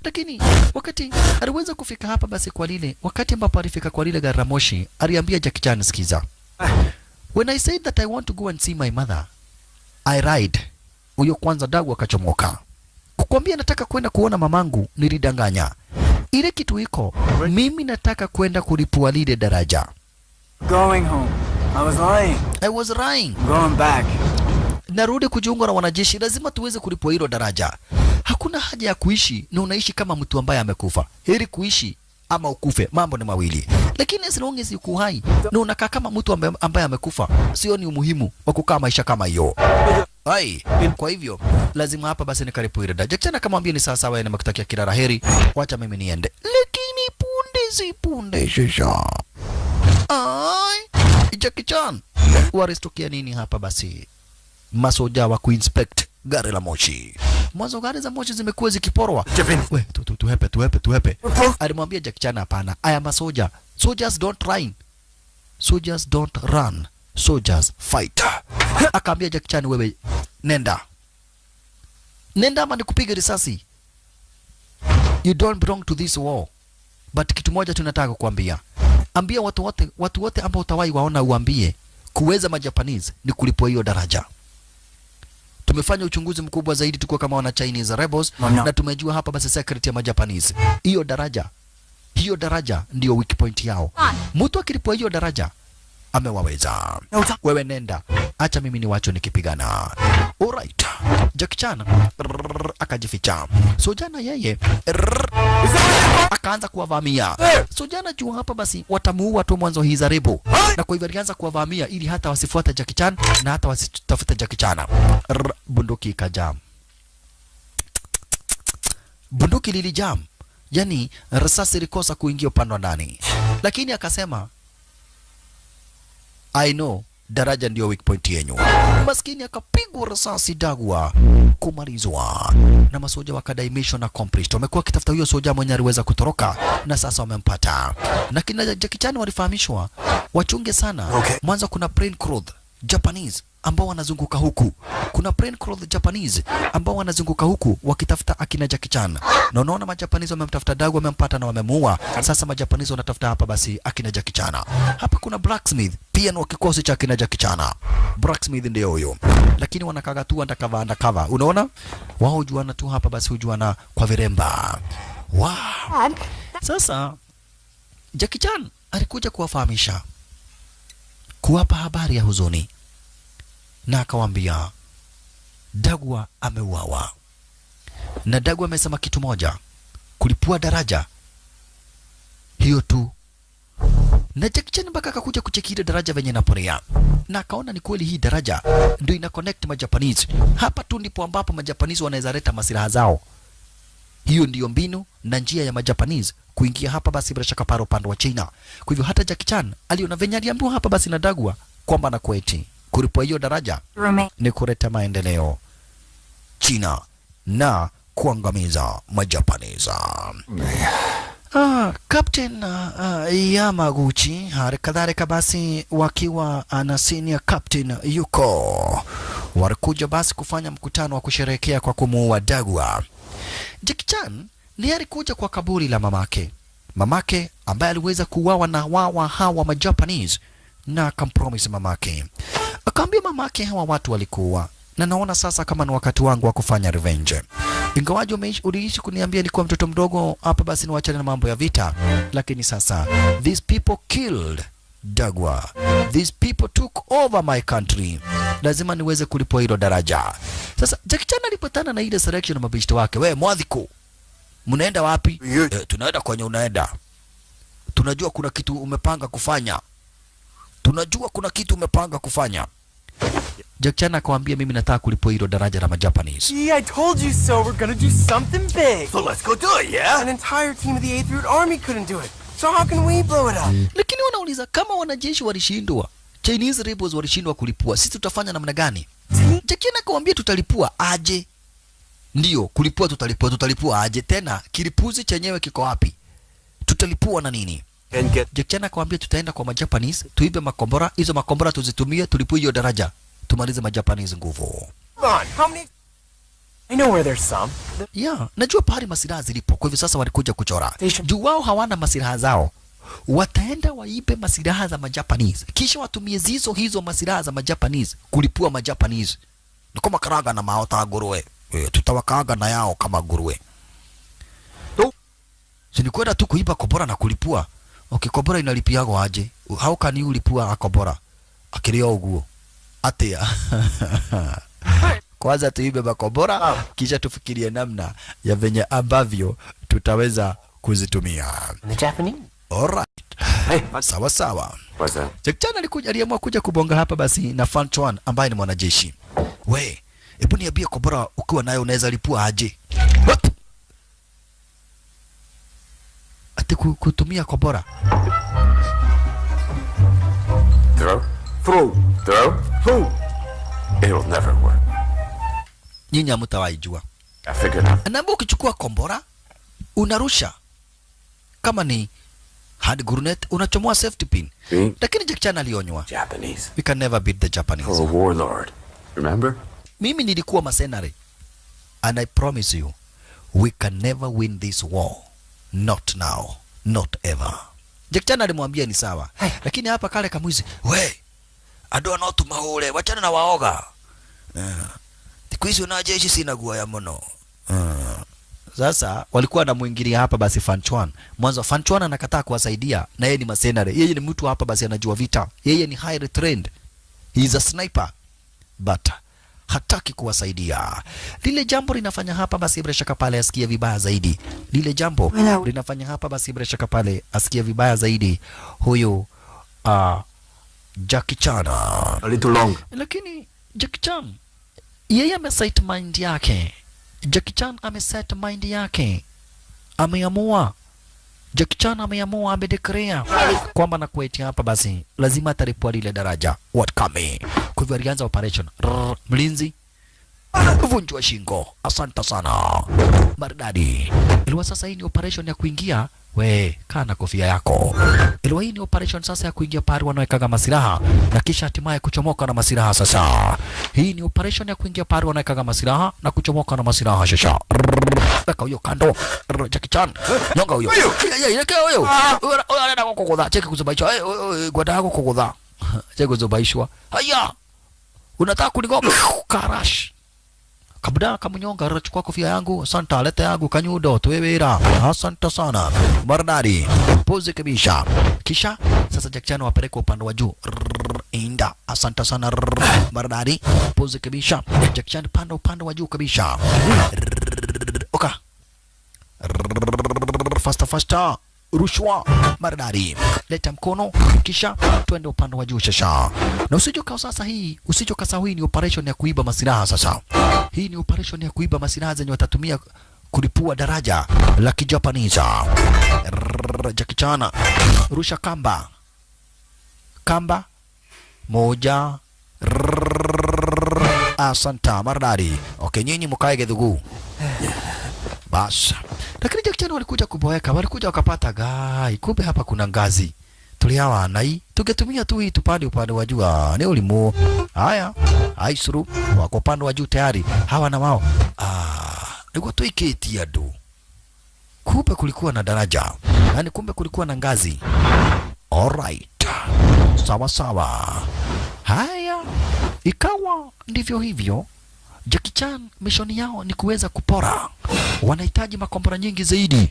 lakini wakati aliweza kufika hapa basi kwa lile, wakati ambapo alifika kwa lile gari la moshi, aliambia Jackie Chan, sikiza, when I said that I want to go and see my mother, I lied. Huyo kwanza Dagu akachomoka. Kukwambia nataka kwenda kuona mamangu, nilidanganya. Ile kitu iko, mimi nataka kwenda kulipua lile daraja. Going home. I was lying. I was lying. I'm going back. Narudi kujiunga na wanajeshi, lazima tuweze kulipua hilo daraja. Hakuna haja ya kuishi na unaishi kama mtu ambaye amekufa. Heri kuishi ama ukufe, mambo ni mawili. Lakini as long as uko hai na unakaa kama mtu ambaye amekufa, sio ni umuhimu wa kukaa maisha kama hiyo. Ai, kwa hivyo lazima hapa basi nikaripu ile daraja. Jack akamwambia ni sawa sawa, nimekutakia kila la heri, wacha mimi niende. Lakini punde si punde shisha. Ai, Jackie Chan walistukia nini hapa basi? Masoja wa kuinspect gari la moshi. Mwanzo gari za moshi zimekuwa zikiporwa. We, tu, tu, tuhepe, tuhepe, tuhepe. Alimwambia Jackie Chan hapana. I am a soldier. Soldiers don't run. Soldiers don't run. Soldiers fight. Akaambia Jackie Chan, wewe nenda. Nenda ama nikupige risasi. You don't belong to this war. But kitu moja tunataka kukuambia. Ambia watu wote ambao utawahi waona uambie kuweza majapanese ni kulipwa hiyo daraja. Tumefanya uchunguzi mkubwa zaidi tukiwa kama wana Chinese rebels No, no. na tumejua hapa basi secret ya majapanese. Hiyo daraja ndio weak point yao. Mtu akilipwa hiyo daraja amewaweza. Wewe nenda, acha mimi niwacho nikipigana. Alright. Jackie Chan rrrr, akajificha. So jana yeye rrrr, akaanza kuwavamia. So jana juu hapa basi watamuua tu mwanzo hii zaribu. Na kwa hivyo alianza kuwavamia ili hata wasifuate Jackie Chan na hata wasitafute Jackie Chan. Rrrr, bunduki ikajam. Bunduki lilijam. Yani risasi ilikosa kuingia upande wa ndani. Lakini akasema I know daraja ndio weak point yenyu. Maskini akapigwa risasi Dagwa kumalizwa na masoja wakadai mission accomplished. Wamekuwa wakitafuta huyo soja mwenye aliweza kutoroka na sasa wamempata. Na kina Jackie Chan walifahamishwa wachunge sana. Okay. Mwanzo kuna plainclothes Japanese ambao wanazunguka huku. Kuna plainclothes Japanese ambao wanazunguka huku wakitafuta akina Jackie Chan. Na unaona majapanese wamemtafuta Dagu, wamempata na wamemuua. Sasa majapanese wanatafuta hapa basi akina Jackie Chan. Hapa kuna Blacksmith pia ni wa kikosi cha akina Jackie Chan. Blacksmith ndio huyo. Lakini wanakaga tu undercover undercover. Unaona? Wao hujuana tu hapa basi hujuana kwa viremba. Wow. Sasa Jackie Chan alikuja kuwafahamisha, kuwapa habari ya huzuni, na akawaambia Dagwa ameuawa, na Dagwa amesema kitu moja, kulipua daraja hiyo tu Na Jackie Chan mpaka akakuja kucheki ile daraja venye inaporea na akaona ni kweli hii daraja ndio ina connect Majapanese. Hapa tu ndipo ambapo Majapanese wanaweza leta masilaha zao. Hiyo ndiyo mbinu na njia ya Majapanese kuingia hapa basi bila shaka pale upande wa China. Kwa hivyo hata Jackie Chan aliona venye aliambiwa hapa basi na Dagua kwamba na kweti kulipua hiyo daraja Remain. ni kuleta maendeleo China na kuangamiza Majapanese. Captain Yamaguchi hali kadhalika basi wakiwa na senior captain Yuko walikuja basi kufanya mkutano wa kusherehekea kwa kumuua Dagua. Jackie Chan ndiye alikuja kwa kaburi la mamake, mamake ambaye aliweza kuuawa na wawa hawa Majapanese, na akampromise mamake, akaambia mamake, hawa watu walikuwa na naona sasa kama ni wakati wangu wa kufanya revenge. Ingawaje uliishi kuniambia nilikuwa mtoto mdogo hapa, basi niwachane na mambo ya vita, lakini sasa these people killed Dagua, these people took over my country, lazima niweze kulipwa hilo daraja. Sasa Jackie Chan alipatana na ile selection na mabishto wake, we mwadhiku, mnaenda wapi? Tunaenda kwenye unaenda, tunajua kuna kitu umepanga kufanya, tunajua kuna kitu umepanga kufanya. Jackie Chan akamwambia, mimi nataka kulipwa hilo daraja la Majapanese. See, I told you so. We're gonna do something big. So let's go do it, yeah? An entire team of the 8th Route Army couldn't do it. So how can we blow it up? Lakini wanauliza kama wanajeshi walishindwa, Chinese rebels walishindwa kulipua, sisi tutafanya namna gani? Jackie Chan akamwambia tutalipua aje? Ndio, kulipua tutalipua, tutalipua aje? Tena kilipuzi chenyewe kiko wapi? Tutalipua na nini? And get Jackie Chan akamwambia tutaenda kwa Majapanese, tuibe makombora, hizo makombora tuzitumie, tulipue hiyo daraja, tumalize Majapanese nguvu. Come on, how many? I know where there's some. Yeah, najua pahali masilaha zilipo. Kwa hivyo sasa walikuja kuchora. Station. Juu wao hawana masilaha zao, wataenda waibe masilaha za Majapanese, kisha watumie zizo hizo masilaha za Majapanese kulipua Majapanese. Ni kama karanga na maota nguruwe. Tutawakaanga na yao kama nguruwe. Si ni kwenda tu kuiba kombora na kulipua. Okay, kombora inalipiagwo aje? How can you lipua a kombora? Akĩrĩ o ũguo. Atia? Kwanza tuibe makombora kisha tufikirie namna ya venye ambavyo tutaweza kuzitumia. And the Japanese. Alright. Hey, Sawa sawa. what's that? Jackie Chan alikuja, aliamua kuja kubonga hapa basi na Fan Chuan ambaye ni mwanajeshi. We, hebu niambie kombora ukiwa nayo unaweza lipua aje? What? Ati kutumia kombora. Throw? Throw. Throw? Throw. It'll never work. Nyinyi hamtawaijua. I figured out. Anaambia ukichukua kombora unarusha kama ni hand grenade unachomoa safety pin. Lakini Jackie Chan alionywa. Japanese. We can never beat the Japanese. For a warlord. Remember? Mimi nilikuwa mercenary and I promise you we can never win this war. Not now, not ever. Jackie Chan alimwambia ni sawa, lakini hapa kale kamwizi, we andũ no tumahũre, wachana na waoga. Siku hizi wanajeshi sina guoya muno. Sasa walikuwa wanamuingilia hapa basi Fan Chuan. Mwanzo Fan Chuan anakataa kuwasaidia na yeye ni mercenary. Yeye ni mtu hapa basi anajua vita. Yeye ni highly trained. He is a sniper. But hataki kuwasaidia. Lile jambo linafanya hapa basi bila shaka pale asikie vibaya zaidi. Lile jambo linafanya hapa basi bila shaka pale asikie vibaya zaidi huyu Jackie Chan. A little longer. Lakini Jackie Chan yeye ameset mind yake. Jackie Chan ameset mind yake, ameamua. Jackie Chan ameamua, amedeclare kwamba na kuetia hapa basi lazima atalipua lile daraja what kame. Kwa hivyo alianza operation. Rrr, mlinzi vunjwa shingo. Asante sana maridadi. Iliwa sasa hii ni operation ya kuingia. We kaa na kofia yako. Iliwa hii ni operation sasa ya kuingia pahali wanawekaga masilaha na kisha hatimaye kuchomoka na masilaha. Sasa hii ni operation ya kuingia pahali wanawekaga masilaha na kuchomoka na masilaha. Sasa weka huyo kando. Rrr, Jackie Chan nyonga huyo. Yeah, huyo huyo anaenda kukugudha. Cheki kuzubaishwa. Ngwendaga gukugutha. Cheki kuzubaishwa. Haya, unataka kunigonga karash kabda kamunyonga, chukua kofia yangu, asante, leta yangu kanyudo, tuwe wira, asante sana, maridadi, pozi kabisa. Kisha sasa Jackie Chan wapeleke upande wa juu. Rrrr, inda, asante sana, rrrr, maridadi, pozi kabisa. Jackie Chan panda upande wa juu kabisa. Rrrr, oka. Rrrr, faster faster. Rushwa maridadi, leta mkono kisha twende upande wa juu shasha. Na usije sasa hii, usije kasahau hii ni operation ya kuiba masilaha sasa. Hii ni operation ya kuiba masilaha zenye watatumia kulipua daraja la Kijapanisa. Jackie Chan, rusha kamba, kamba moja. Rrrr, asanta maridadi. Okay, nyinyi mkae Githugu bas. Lakini Jackie Chan walikuja kuboeka, walikuja wakapata gai, kumbe hapa kuna ngazi tulihawa nai tungetumia tu hii tupande upande wa juu. Ah, ni ulimu haya aisuru wako upande wa juu tayari hawa na wao, ah, niguo tuikitie andu. Kumbe kulikuwa na daraja, yani kumbe kulikuwa na ngazi. Alright, sawa sawa. Haya, ikawa ndivyo hivyo. Jackie Chan mission yao ni kuweza kupora, wanahitaji makombora nyingi zaidi.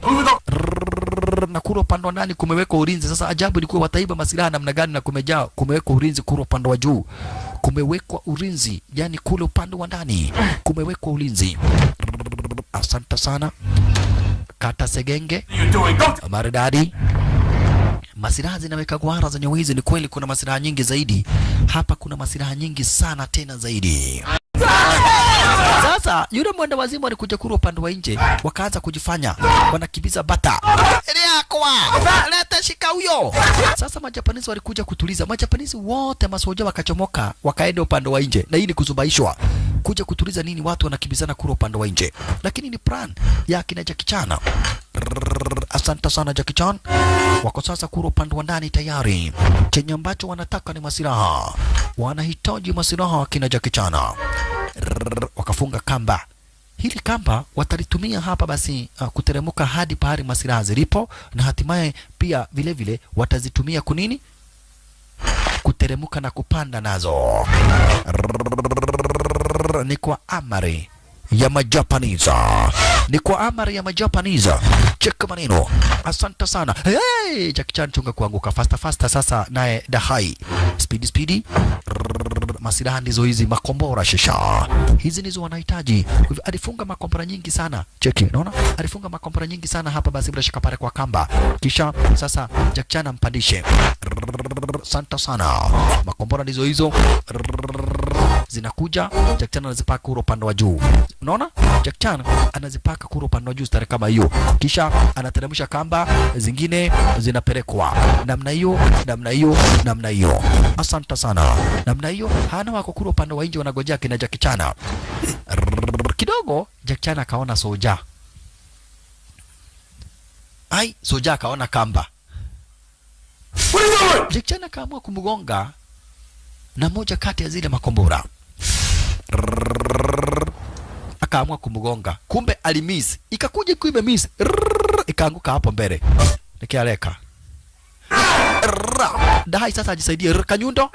Rrrr, na kule upande wa ndani kumewekwa ulinzi. Sasa ajabu ilikuwa wataiba masilaha namna gani na kumejaa, kumewekwa ulinzi kule upande wa juu, kumewekwa ulinzi, yani kule upande wa ndani kumewekwa ulinzi. Rrrr, asante sana kata segenge maridadi. Masilaha zinaweka gwara zenye wizi. Ni kweli kuna masilaha nyingi zaidi hapa, kuna masilaha nyingi sana tena zaidi. Sasa yule mwenda wazimu alikuja kura upande wa nje, wakaanza kujifanya wanakimbiza bata yakwa leta shika huyo. Sasa Majapanisi walikuja kutuliza, Majapanisi wote masoja wakachomoka, wakaenda upande wa nje, na hii ni kuzubaishwa kuja kutuliza nini, watu wanakimbizana kura upande wa nje, lakini ni plan ya kina Jackie Chan. Asante sana Jackie Chan. Wako sasa kura upande wa ndani tayari. Chenye ambacho wanataka ni masilaha, wanahitaji masilaha kina Jackie Chan. Wakafunga kamba. Hili kamba watalitumia hapa basi kuteremuka hadi pahali masilaha zilipo, na hatimaye pia vile vile watazitumia kunini kuteremuka na kupanda nazo. Rrrr, ni kwa amri ya Majapanisa, ni kwa amri ya Majapanisa. Cheka maneno, asante sana. Hey, Jackie Chan chunga kuanguka faster faster. Sasa naye Dahai speedy speedy. Rrrr, masilaha ndizo hizi, makombora shisha hizi ndizo wanahitaji. Kwa hivyo alifunga makombora nyingi sana, cheki, unaona alifunga makombora nyingi sana hapa, basi bila shaka pale kwa kamba, kisha sasa Jackie Chan ampandishe. Rrrr, asante sana, makombora ndizo hizo. Rrrr, zinakuja. Jackie Chan anazipaka kura upande wa juu, unaona Jackie Chan anazipaka kura upande wa juu stare kama hiyo, kisha anateremsha kamba zingine zinapelekwa namna hiyo, namna hiyo, namna hiyo. Asante sana, namna hiyo. Hana wako kura upande wa nje wanagojea kina Jackie Chan. Rrrr, kidogo Jackie Chan akaona soja, ai, soja akaona kamba. Jackie Chan akaamua kumgonga na moja kati ya zile makombora. Rrrr, akaamua kumgonga, kumbe alimiss, ikakuja ikiwa imemiss, rrrr, ikaanguka hapo mbele, nikialeka. Rrrr, Dahai sasa ajisaidie. Rrrr, kanyundo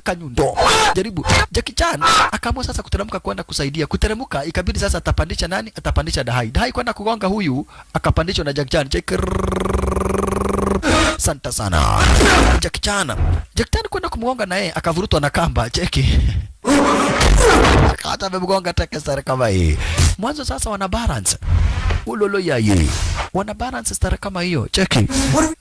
kanyundo jaribu. Jackie Chan akaamua sasa kuteremka kwenda kusaidia kuteremka, ikabidi sasa atapandisha nani? Atapandisha Dahai. Dahai kwenda kugonga huyu, akapandishwa na Jackie Chan. Check, santa sana Jackie Chan. Jackie Chan kwenda kumgonga naye akavurutwa na kamba. Cheki, akata amemgonga teke stare kama hii mwanzo. Sasa wana balance ulolo yaye, wana balance stare kama hiyo. Cheki,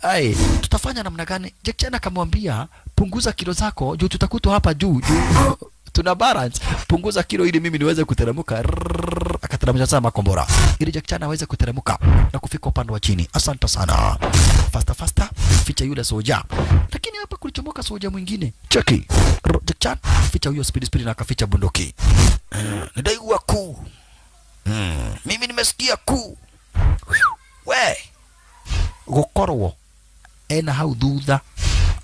ai, tutafanya namna gani? Jackie Chan akamwambia, "Punguza kilo zako juu tutakutwa hapa juu juu tuna balance, punguza kilo ili mimi niweze kuteremka." Rrrr, akateremsha sana makombora ili Jackie Chan aweze kuteremka na kufika upande wa chini. Asante sana, faster faster, ficha yule soja. Lakini hapa kulichomoka soja mwingine. Cheki, rrr, Jackie Chan ficha huyo speed speed na akaficha bunduki. Nidaiwa kuu. Mimi nimesikia kuu we gukorwo ena hau thutha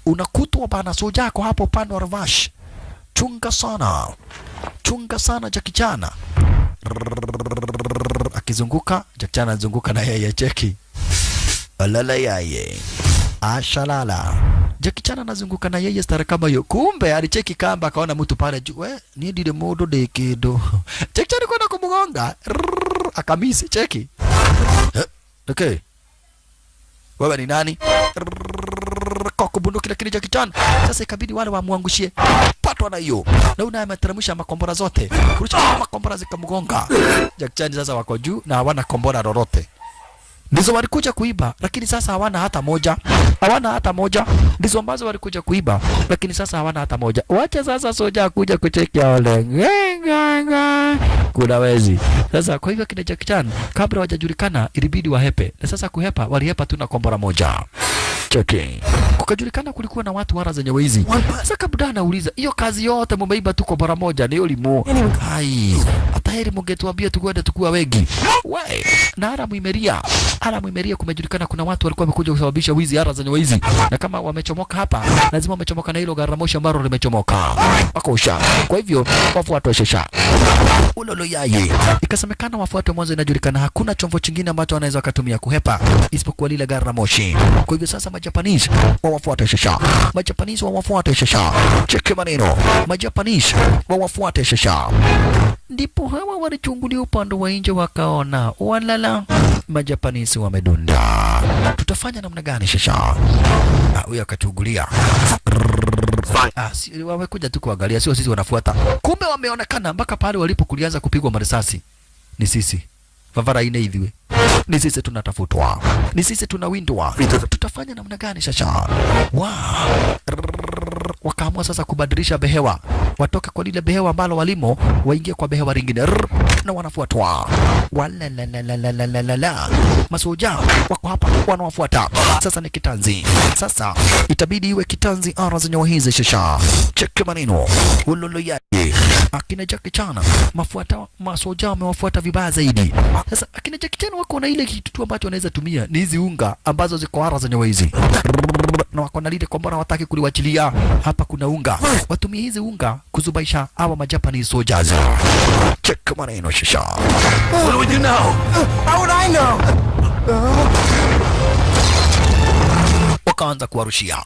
unakutwa bana, soja yako hapo upande wa Ravash. Chunga sana, chunga sana Jackie Chan. Rrrr, akizunguka Jackie Chan anazunguka na yeye. Cheki, alala yaye ashalala. Jackie Chan anazunguka na yeye stara kama hiyo. Kumbe alicheki kamba akaona mtu pale juu. We, ni ndire mundu ndi kindu. Jackie Chan kwenda kumgonga. Rrrr, akamisi. Cheki. Eh, okay. Wewe ni nani? Rrrr, kwa bunduki lakini Jackie Chan sasa ikabidi wale wamwangushie. Patwa na hiyo. Na una ameteremsha makombora zote. Kurusha makombora zikamgonga. Jackie Chan sasa wako juu na hawana kombora lolote. Ndizo walikuja kuiba, lakini sasa hawana hata moja, hawana hata moja. Ndizo ambazo walikuja kuiba, lakini sasa hawana hata moja. Wacha sasa soja kuja kucheki wale ngengenge, kuna wezi sasa. Kwa hivyo kina Jackie Chan kabla hawajajulikana ilibidi wahepe, na sasa kuhepa, walihepa tu na kombora moja. Cheki, kukajulikana kulikuwa na watu wara zenye wizi. Sasa kabla anauliza hiyo kazi yote mumeiba tu kombora moja ni ulimo. Ai, hata heri mungetuambia tukwenda tukua wengi. We, na haramu imeria. Haramu imeria, kumejulikana kuna watu walikuwa wamekuja kusababisha wizi ara zenye wizi. Na kama wamechomoka hapa, lazima wamechomoka na hilo gari la moshi ambalo limechomoka. Wakosha. Kwa hivyo wafuatwe shesha. Ulolo yaye. Ikasemekana wafuatwe mwanzo, inajulikana hakuna chombo chingine ambacho wanaweza wakatumia kuhepa isipokuwa lile gari la moshi. Kwa hivyo sasa Majapanese wawafuate shesha. Majapanese wawafuate shesha. Cheki maneno. Majapanese wawafuate shesha. Ndipo hawa walichungulia upande wa nje wakaona, walala, Majapanese wamedunda. Tutafanya namna gani shesha? Ah, huyo akachungulia. Ah, si, wamekuja tu kuangalia, sio sisi wanafuata. Kumbe wameonekana mpaka pale walipo kulianza kupigwa marisasi. Ni sisi. Vavara ine ithiwe. Ni sisi tunatafutwa. Ni sisi tunawindwa. Tutafanya namna gani shasha? Wow. Wakaamua sasa kubadilisha behewa, watoke kwa lile behewa ambalo walimo, waingie kwa behewa lingine. Rrr, na wanafuatwa walalalalalala. Masoja wako hapa wanawafuata. Sasa ni kitanzi, sasa itabidi iwe kitanzi ara zenye hizi shasha. Cheki maneno ulolo yake akina Jackie Chan mafuata masoja wamewafuata vibaya zaidi. Sasa akina Jackie Chan wako na ile kitu tu ambacho wanaweza tumia ni hizi unga ambazo ziko ara zenye hizi, na wako na lile kombora hawataki kuliwachilia. Hapa kuna unga, watumie hizi unga kuzubaisha hawa majapanese soldiers. Check maneno shisha. What do we do now? How would I know? Wakaanza kuwarushia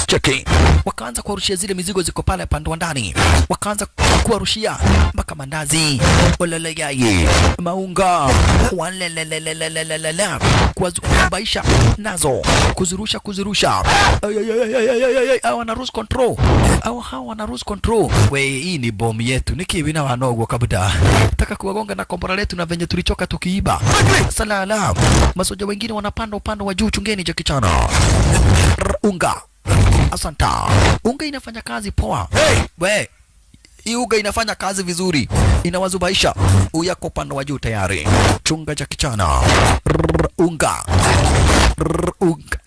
cheki, wakaanza kuwarushia zile mizigo ziko pale pande wa ndani, wakaanza kuwarushia mpaka mandazi, walalayaye, maunga, walelelelelelelele, kuwazubaisha nazo, kuzirusha kuzirusha. Ay, ay, ay, ay, ay, ay, ay, hawa wana lose control, au hawa wana lose control. We, hii ni bomu yetu nikiwina wanogwo kabda taka kuwagonga na kombora letu na venye tulichoka tukiiba. Salala, masoja wengine wanapanda upande wa juu, chungeni Jackie Chan. Unga. Asanta. Unga inafanya kazi poa. Hey, we. Hii unga inafanya kazi vizuri, inawazubaisha. Uyako upande wa juu tayari. Chunga Jackie Chan. Unga. Unga.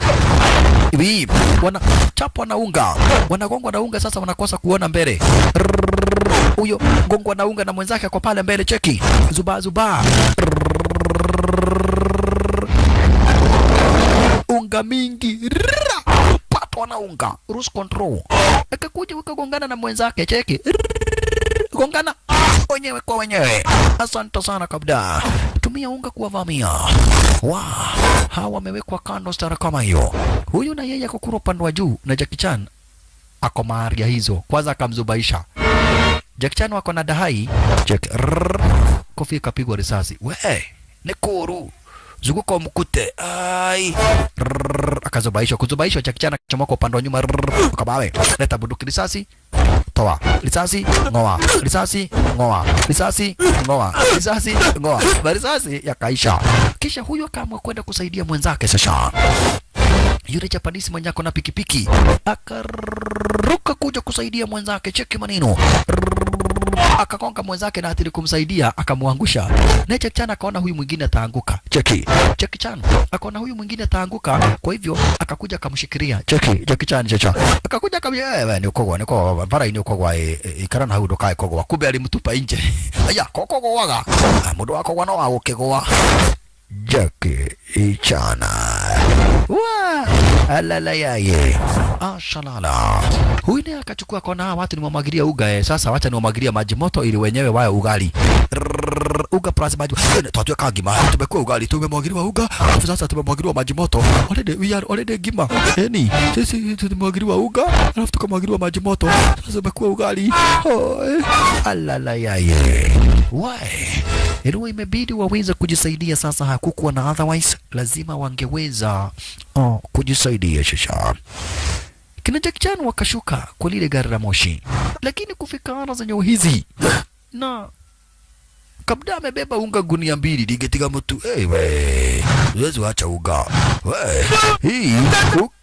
Hivi wanachapwa na unga, wanagongwa na unga, sasa wanakosa kuona mbele. Huyo gongwa na unga na mwenzake kwa pale mbele, cheki zuba zuba, unga mingi, Rrrra! Patwa na unga, lose control, akakuja wakagongana na mwenzake, cheki gongana wenyewe kwa wenyewe. Asante sana kabda, tumia unga kuwavamia. Wa hawa wamewekwa kando stara kama hiyo. Huyu na yeye akokura upande wa juu na Jackie Chan ako maaria hizo, kwanza akamzubaisha Jackie Chan wako na dahai Jack rrrr, kofia ikapigwa risasi, we ni kuru zunguka mkute ai rrrr, akazubaishwa kuzubaishwa. Jackie Chan akachomoka upande wa nyuma rrrr, kabawe leta bunduki risasi toa risasi ngoa risasi ngoa risasi ngoa risasi ngoa risasi yakaisha. Kisha huyu akaamua kwenda kusaidia mwenzake sasa yule Japanese mwenye ako na pikipiki akaruka kuja kusaidia mwenzake, cheki maneno, akagonga mwenzake na atili kumsaidia akamwangusha. Na Jackie Chan akaona huyu mwingine ataanguka, cheki Jackie Chan akaona huyu mwingine ataanguka, kwa hivyo akakuja akamshikilia, cheki Jackie Chan chacha akakuja akamwambia, wewe ni ukogwa ni ukogwa bara ni ukogwa ikara na hau ndukae kogwa. Kumbe alimtupa nje aya kokogwaga mundu wakogwa no agukigwa. Jackie Chan wa alala yaye ashalala. Huyu naye akachukua kona, hawa watu nimwamwagilia uga sasa wacha niwamwagilia maji moto ili wenyewe wawe ugali. Rrrr, uga plus maji twatuweka ngima, tumekuwa ugali, tumemwagiliwa uga, alafu sasa tumemwagiliwa maji moto. Already we are already ngima. Yani sisi tumemwagiliwa uga, alafu tukamwagiliwa maji moto, sasa tumekuwa ugali. Oh, alala yaye. Why? Ilikuwa imebidi waweze kujisaidia sasa, hakukuwa na otherwise, lazima wangeweza kujisaidia shasha. Kina Jackie Chan wakashuka kwa lile gari la moshi, lakini kufika ara zenye hizi na Kabda amebeba unga gunia mbili, ligetiga mtu. Hey, we. Huwezi wacha unga. We. Hii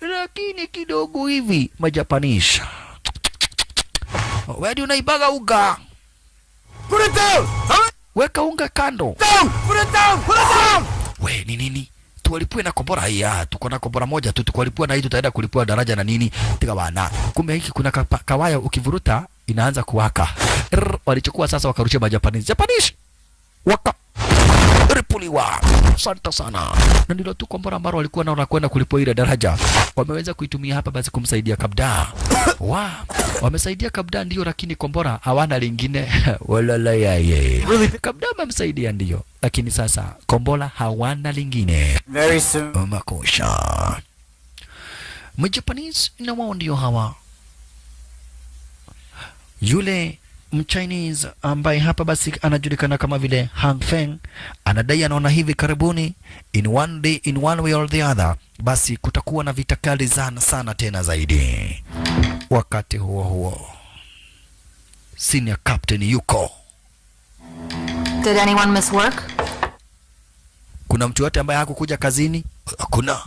lakini kidogo hivi majapanisha. Wewe ndio unaibaga unga. Put it down! Weka unga kando. Down! Put it down! Put it down! We, ni nini? Tuwalipue na kombora hii. Ah, tuko na kombora moja tu, tukwalipua na hii tutaenda kulipua daraja na nini? Tiga bana. Kumbe hiki kuna kawaya ukivuruta inaanza kuwaka. Rrr, walichukua sasa wakarushia majapanese. Japanese waka ripuliwa. Asante sana. Na ndilo tu kombora ambalo walikuwa nao la kwenda kulipua ile daraja. Wameweza kuitumia hapa basi kumsaidia Kabda. Wa, wamesaidia Kabda ndio, lakini kombora hawana lingine. Walala yaye. Kabda amemsaidia ndio, lakini sasa kombora hawana lingine. Very soon. Makosha. Mjapanese na wao ndio hawa. Yule Mchinese ambaye hapa basi anajulikana kama vile Hang Feng anadai anaona hivi karibuni, in one day, in one way or the other, basi kutakuwa na vita kali sana sana tena zaidi. Wakati huo huo, senior captain yuko Did anyone miss work? Kuna mtu yote ambaye hakukuja kazini? Hakuna.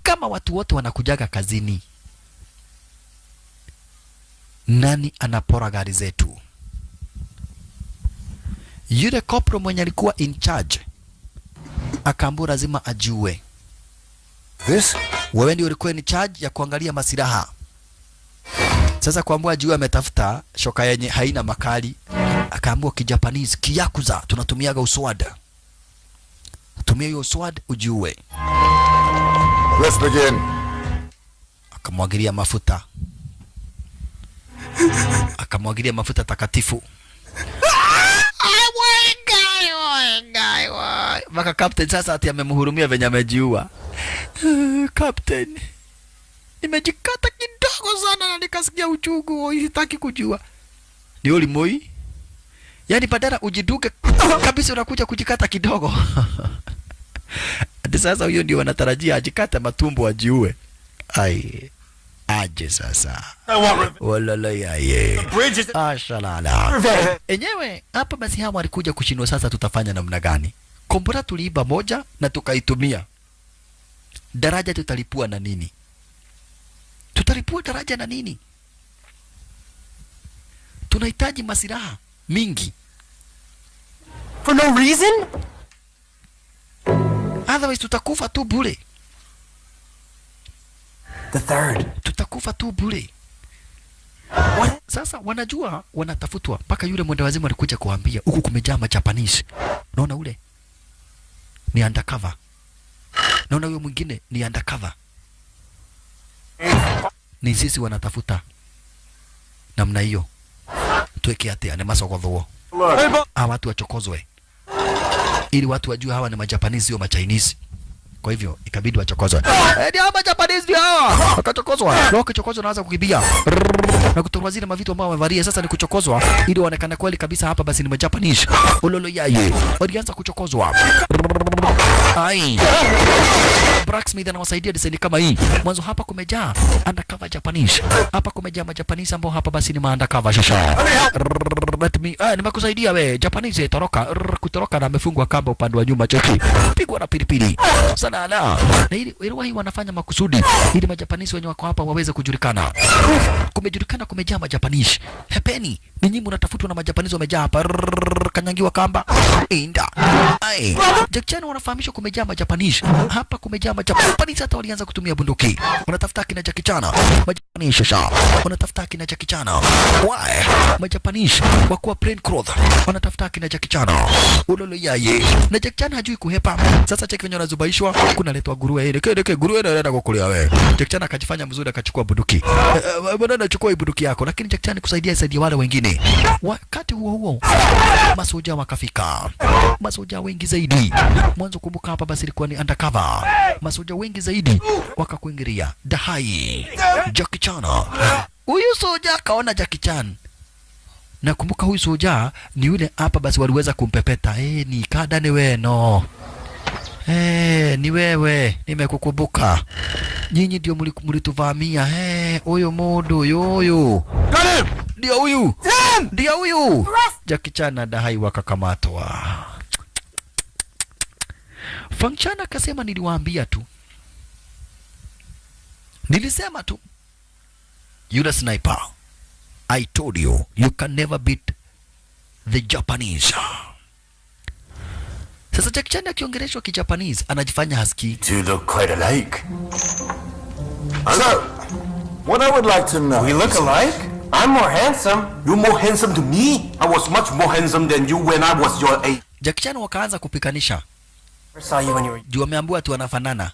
Kama watu wote wanakujaga kazini, nani anapora gari zetu? Yule kopro mwenye alikuwa in charge akaambiwa lazima ajue. This? Wewe ndio ulikuwa in charge ya kuangalia masilaha. Sasa kuambiwa ajue, ametafuta shoka yenye haina makali, akaambiwa Kijapanese, kiyakuza tunatumiaga uswada, tumia hiyo sword ujiue. Let's begin. Akamwagilia mafuta, akamwagilia mafuta takatifu mpaka captain sasa ati amemhurumia venye amejiua. Captain, nimejikata kidogo sana na nikasikia uchungu, sitaki kujua. Ni ulimoi? Yaani badala ujiduke kabisa unakuja kujikata kidogo. Ati sasa huyo ndio wanatarajia ajikate matumbo ajiue. Ai, aje sasa. I want revenge. Walala yaye. Bridge is Ashalala. Enyewe hapa basi hawa walikuja kushindwa, sasa tutafanya namna gani? Kombora tuliiba moja na tukaitumia. Daraja tutalipua na nini? Tutalipua daraja na nini? Tunahitaji masilaha mingi. For no reason? Otherwise tutakufa tu bure. The third. Tutakufa tu bure. Sasa wanajua wanatafutwa, mpaka yule mwenda wazimu alikuja kuambia huku kumejaa majapanese. Naona ule ni undercover, naona huyo mwingine ni undercover, ni sisi wanatafuta namna hiyo. Tweke atia ni masogothwo, hawa watu wachokozwe ili watu wajue hawa ni majapanese sio machinese. Kwa hivyo ikabidi wachokozwe. Eh, ndio hawa majapanese ndio hawa. Wakachokozwa. Na wakichokozwa naanza kukimbia. Na kutorwa zile mavitu ambao wamevalia sasa ni kuchokozwa ili waonekane kweli kabisa hapa basi ni majapanese. Ololo yaye. Walianza kuchokozwa. Ai. Blacksmith anawasaidia design kama hii. Mwanzo hapa kumejaa undercover Japanese. Hapa kumejaa majapanese ambao hapa basi ni ma undercover shasha. Let me, nimekusaidia we Japanese toroka. Rrr, kutoroka na amefungwa kamba upande wa nyuma, cheki. Pigwa na pilipili. Sana na. Na ili ili wahi wanafanya makusudi ili majapanese wenye wako hapa waweze kujulikana. Kumejulikana kumejaa majapanese. Hepeni, ninyi mnatafutwa na majapanese wamejaa hapa. Rrr, kanyangiwa kamba. Inda. Ai. Jack Chan wanafahamishwa kumejaa majapanese. Hapa kumejaa majapanese, hata walianza kutumia bunduki. Wanatafuta akina Jackie Chan. Majapanese sasa. Wanatafuta akina Jackie Chan. Why? Majapanese wakuwa plain cloth. Wanatafuta akina Jackie Chan. Ulolo yaye. Na Jackie Chan hajui kuhepa. Sasa cheki venye wanazubaishwa, kunaletwa nguruwe ile. Kede kede nguruwe inaenda kukulia wewe. Jackie Chan akajifanya mzuri akachukua bunduki. Bwana anachukua hii bunduki yako, lakini Jackie Chan kusaidia saidia wale wengine. Wakati huo huo masoja wakafika, masoja wengi zaidi. Mwanzo kumbuka hapa basi ilikuwa ni undercover, masoja wengi zaidi wakakuingilia. Dahai Jackie Chan, huyu soja akaona Jackie Chan. Nakumbuka huyu soja ni yule hapa basi waliweza kumpepeta. Ni kada ni we no. Ni wewe, nimekukumbuka. Nyinyi ndio mlituvamia. Huyu mundu huyu huyu. Got him! Ndio huyu, ndio huyu. Jackie Chan na Dahai wakakamatwa. Fang Chan akasema, niliwaambia tu, nilisema tu, yule sniper, I told you, you can never beat the Japanese. Sasa Jackie Chan akiongeleshwa Kijapanese anajifanya hasikii. Two look quite alike. So, what I would like to know. We look alike? I'm more handsome. You're more handsome to me. I was much more handsome than you when I was your age. Jackie Chan wakaanza kupikanisha. I saw you when you were Juu wameambiwa tu wanafanana,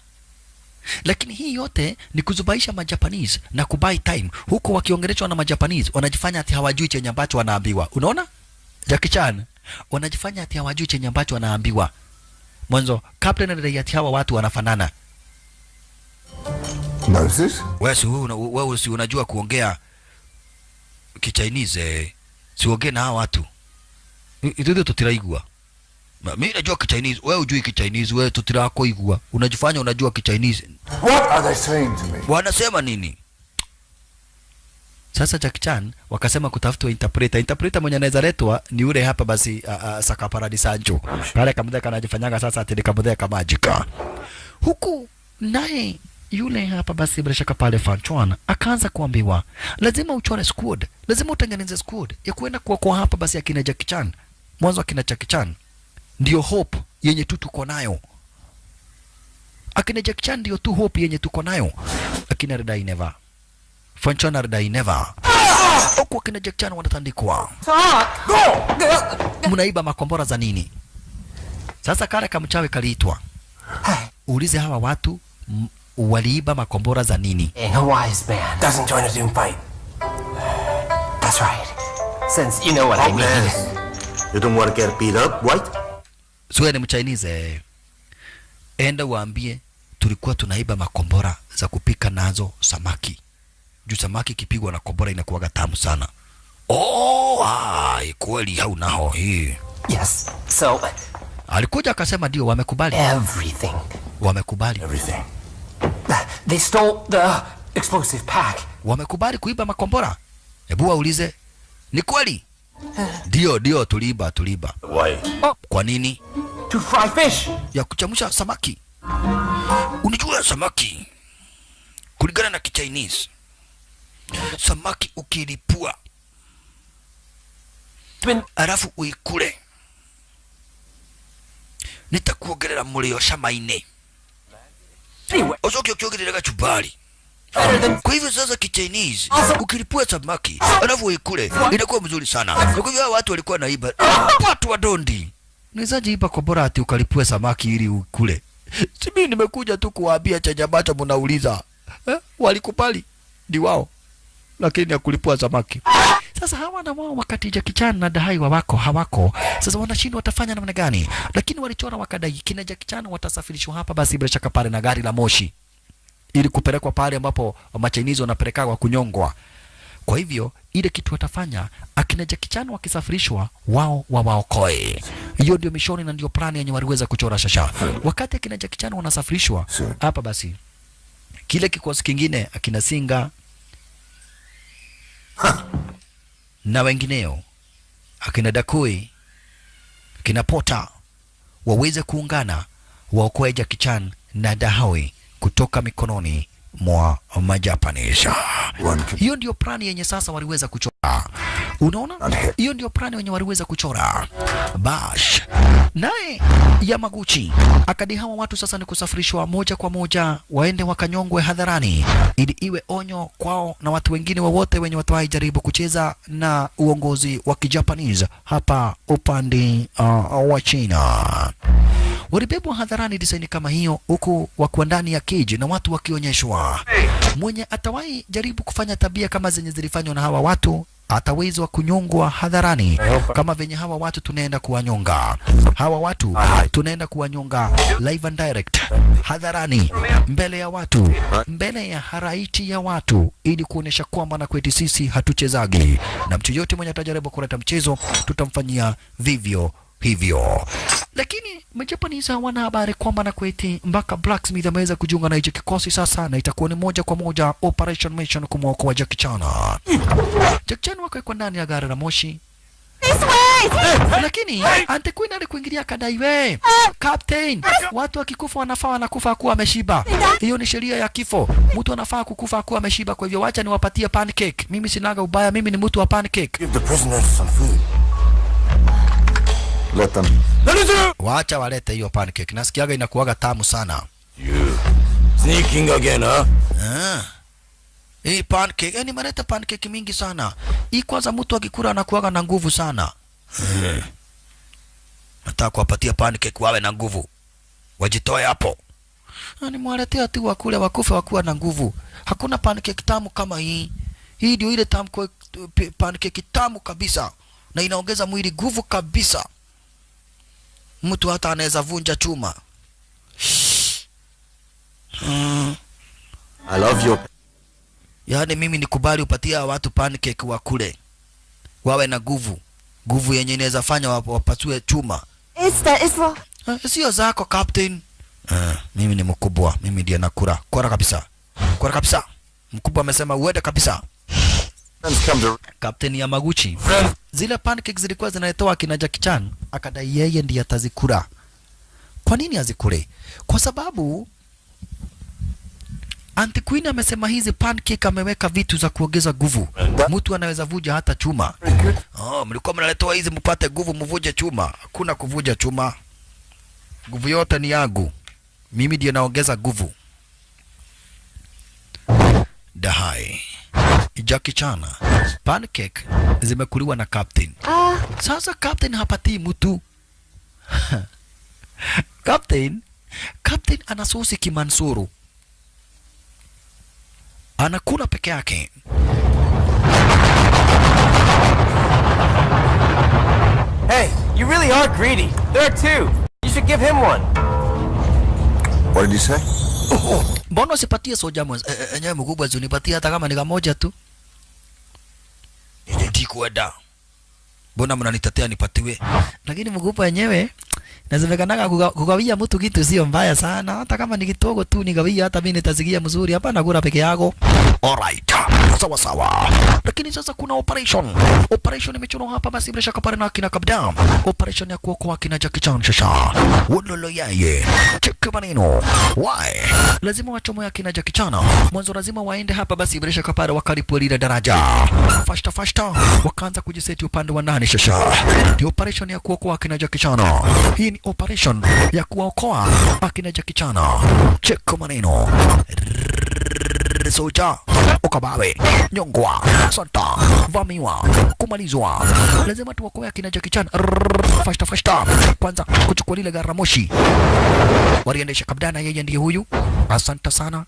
lakini hii yote ni kuzubaisha Majapanese na kubuy time, huku wakiongeleshwa na Majapanese wanajifanya ati hawajui chenye ambacho wanaambiwa. Unaona, Jackie Chan wanajifanya ati hawajui chenye ambacho wanaambiwa. Mwanzo captain anadai ati hawa watu wanafanana. Notice? Wewe si unajua kuongea Kichinese eh? Siongee na hawa watu. Ithuĩ tutiraigua. Mimi najua Kichinese, wewe hujui Kichinese, wewe tutirakuigua. Unajifanya unajua Kichinese. What are they saying to me? Wanasema nini? Sasa Jackie Chan wakasema kutafutwa interpreter. Interpreter mwenye anaweza letwa ni ule hapa basi Sakaparadi Sancho. Kale kamudheka kanajifanyaga sasa ati ni kamudheka majika. Huku naye yule hapa basi bila shaka pale Fanchuan akaanza kuambiwa lazima uchore squad, lazima utengeneze squad ya kuenda kuokoa hapa basi akina Jackie Chan. Mwanzo akina Jackie Chan ndio hope yenye tu tuko nayo. Akina Jackie Chan ndio tu hope yenye tuko nayo. Akina Redai never. Fanchuan Redai never. Huku akina Jackie Chan wanatandikwa. Mnaiba makombora za nini? Sasa kale kamchawi kaliitwa. Uulize hawa watu waliiba makombora za nini? A wise man doesn't join a doom fight. That's right. Since you know what I mean. You don't want to get beat up, right? Sio ni Mchinese eh. Enda waambie tulikuwa tunaiba makombora za kupika nazo samaki. Juu samaki ikipigwa na kombora inakuwaga tamu sana. Oh, ai, kweli haunaho hii. Yes. So Alikuja akasema ndio wamekubali. everything. Wamekubali. Everything. They stole the explosive pack. Wamekubali kuiba makombora. Hebu waulize, ni kweli? Ndio, ndio tuliiba, tuliiba. Why? Kwa nini? To fry fish. Ya kuchemsha samaki. Unajua samaki kulingana na Kichinese, samaki ukilipua Been alafu uikule, nitakuongerera mũrĩo cama-inĩ, anyway. ucoke ukiongerera kachumbari. Better than Kwa hivyo sasa Kichinese ukilipua samaki alafu uikule inakuwa mzuri sana. Na kwa hivyo hawa watu walikuwa naiba, watu wa dondi. Unawezaje iba kombora ati ukalipue samaki ili ukule? Si mimi nimekuja tu kuwaambia chenye ambacho mnauliza. Eh? Walikubali ni wao, lakini ya kulipua samaki. Sasa hawa na wao wakati Jackie Chan na Dahai wako hawako, sasa wanashindwa watafanya namna gani? Lakini walichora wakadai kina Jackie Chan watasafirishwa hapa basi bila shaka pale na gari la moshi ili kupelekwa pale ambapo Machinese wanapelekwa kunyongwa. Kwa hivyo ile kitu watafanya, akina Jackie Chan wakisafirishwa, wao wawaokoe. Hiyo ndio mishoni na ndio plani yenye waliweza kuchora shasha. Wakati akina Jackie Chan wanasafirishwa hapa, basi kile kikosi kingine akina Singa na wengineo akina Dakui akina Pota waweze kuungana waokoe Jackie Chan na Dahawi kutoka mikononi mwa Majapanese. Hiyo ndio plani yenye sasa waliweza kuchora. Unaona, hiyo ndio plani wenye waliweza kuchora. Bash naye Yamaguchi akadi hawa watu sasa ni kusafirishwa moja kwa moja waende wakanyongwe hadharani, ili iwe onyo kwao na watu wengine wowote wenye watawahi jaribu kucheza na uongozi wa Kijapanese hapa upande wa China. Walibebwa hadharani design kama hiyo, huku wakiwa ndani ya cage na watu wakionyeshwa. Mwenye atawahi jaribu kufanya tabia kama zenye zilifanywa na hawa watu atawezwa kunyongwa hadharani, kama venye hawa watu tunaenda kuwanyonga. Hawa watu tunaenda kuwanyonga live and direct hadharani, mbele ya watu, mbele ya halaiki ya watu, ili kuonesha kwamba na kwetu sisi hatuchezagi, na mtu yote mwenye atajaribu kuleta mchezo tutamfanyia vivyo Hivyo lakini Majapanese hawana habari kwamba na kweti mpaka Blacksmith ameweza kujiunga na hicho kikosi sasa, na itakuwa ni moja kwa moja operation mission kumwokoa Jackie Chan. Jackie Chan wakawekwa ndani ya gari la moshi, This way! Lakini Auntie Queen alikuingilia akadai, "We captain, watu wakikufa wanafaa wanakufa kuwa wameshiba. Hiyo ni sheria ya kifo, mtu anafaa kukufa kuwa ameshiba. Kwa hivyo wacha niwapatie pancake. Mimi sinaga ubaya, mimi ni mtu wa pancake." Give the prisoners some food. Let them. Wacha walete hiyo pancake, nasikiaga inakuwaga tamu sana. You. Sneaking again, huh? Ah. Hii pancake, yani maleta pancake mingi sana. Hii kwanza mtu akikula anakuwaga na nguvu sana. Nataka kuwapatia pancake wawe na nguvu. Wajitoe hapo. Ah, nimwaletea tu wakule wakufe wakuwa na nguvu. Hakuna pancake tamu kama hii. Hii ndio ile tamu pancake tamu kabisa na inaongeza mwili nguvu kabisa. Mtu hata anaweza vunja chuma. I love your Yaani mimi nikubali upatie hawa watu pancake wakule, wawe na nguvu, nguvu yenye inaweza fanya wapasue chuma. It's the it's for Eh, sio zako, captain. Eh, mimi ni mkubwa, mimi ndiye nakula. Kora kabisa, kora kabisa. Mkubwa amesema uende kabisa. Friends come to Captain Yamaguchi, zile pancakes zilikuwa zinaletewa akina Jackie Chan, akadai yeye ndiye atazikula. Kwa nini azikule? Kwa sababu Auntie Queen amesema hizi pancake ameweka vitu za kuongeza nguvu, mtu anaweza vuja hata chuma. Oh, mlikuwa mnaletewa hizi mpate nguvu mvuje chuma. Hakuna kuvuja chuma, nguvu yote ni yangu, mimi ndiye naongeza nguvu. Dahai Jackie Chan, pancake zimekuliwa na captain. Sasa captain hapatii mtu. Captain anasusi kimansuru, anakula peke yake. Hey, you really are greedy. There are two. You should give him one. What did you say? Mbona usipatie soja enyewe mkubwa, unipatie hata kama ni kamoja tu. Ndikwenda. Mbona mnanitetea nipatiwe? Lakini mkubwa wenyewe nasemekanaga kugawia mtu kitu sio mbaya sana, hata kama ni kidogo tu nigawia, hata mimi nitasikia mzuri. Hapana kula peke yako. Alright, sawa sawa. Lakini sasa kuna operation. Operation imechorwa hapa basi bila shaka pale na kina Kabdam. Operation ya kuokoa kina Jackie Chan shasha. Wololo yeye. Cheki maneno. Why? Lazima wachomoe akina Jackie Chan. Mwanzo lazima waende hapa basi bila shaka pale wakalipua lile daraja. Fasta fasta wakaanza kujiseti upande wa ndani shasha. Ni operation ya kuokoa akina Jackie Chan. Hii ni operation ya kuwaokoa akina Jackie Chan. Cheki maneno. Soja ukabawe nyongwa santa vamiwa kumalizwa, lazima tuokoe akina Jackie Chan. Fasta fasta, kwanza kuchukua lile gari la moshi waliendesha Kabdana, yeye ndiye huyu. Asante sana.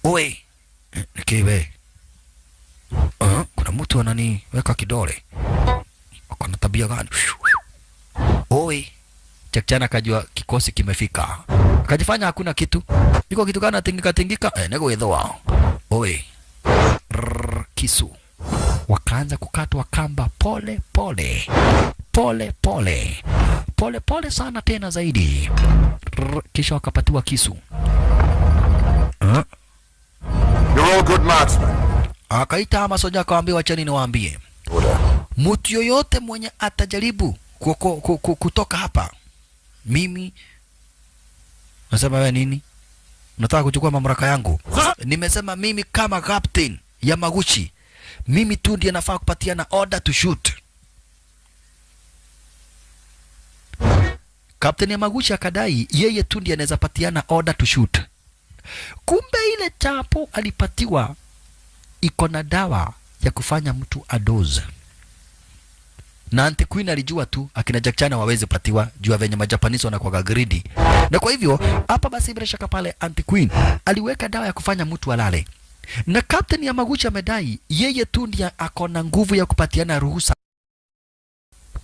Oe kiwe, kuna mtu ananiweka kidole, akona tabia gani? Oi, Jackie Chan akajua kikosi kimefika, akajifanya hakuna kitu, iko kitu gani tingika tingika, nego idhoa. Oi, rrr, kisu, wakaanza kukatwa kamba pole pole pole pole pole pole sana tena zaidi. Rrr, kisha wakapatiwa kisu. You're all good marksmen. Akaita masoja akawaambia, wacheni niwaambie, Order. Mtu yoyote mwenye atajaribu kutoka hapa, mimi nasema wewe nini? Unataka kuchukua mamlaka yangu? Nimesema mimi kama captain Yamaguchi, mimi tu ndiye nafaa kupatiana order to shoot. Captain Yamaguchi akadai yeye tu ndiye anaweza patiana order to shoot. Kumbe ile chapo alipatiwa iko na dawa ya kufanya mtu adoze. Na Auntie Queen alijua tu akina Jack Chan waweze patiwa juu ya venye Majapanese wanakuwa greedy. Na kwa hivyo hapa basi bila shaka pale Auntie Queen aliweka dawa ya kufanya mtu alale. Na Captain Yamaguchi amedai yeye tu ndiye ako na nguvu ya kupatiana ruhusa.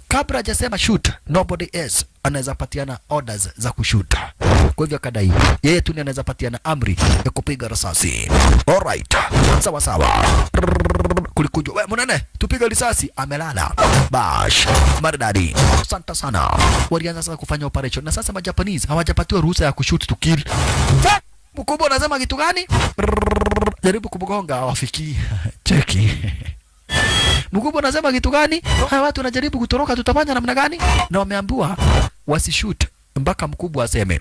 Kabla hajasema shoot, nobody else anaweza patiana orders za kushoot. Kwa hivyo akadai yeye tu ndiye anaweza patiana amri ya kupiga risasi. Alright, sawa sawa. Kulikujwa, we munene, tupiga risasi, amelala. Bash, maridadi, asante sana. Walianza sasa kufanya operation, na sasa Majapanese hawajapatiwa ruhusa ya kushoot to kill. Mkubwa anasema kitu gani? Jaribu kumgonga hawafikii. Cheki. Mkubwa anasema kitu gani? Haya watu wanajaribu kutoroka, tutafanya namna gani? Na wameambiwa wasishoot mpaka mkubwa aseme.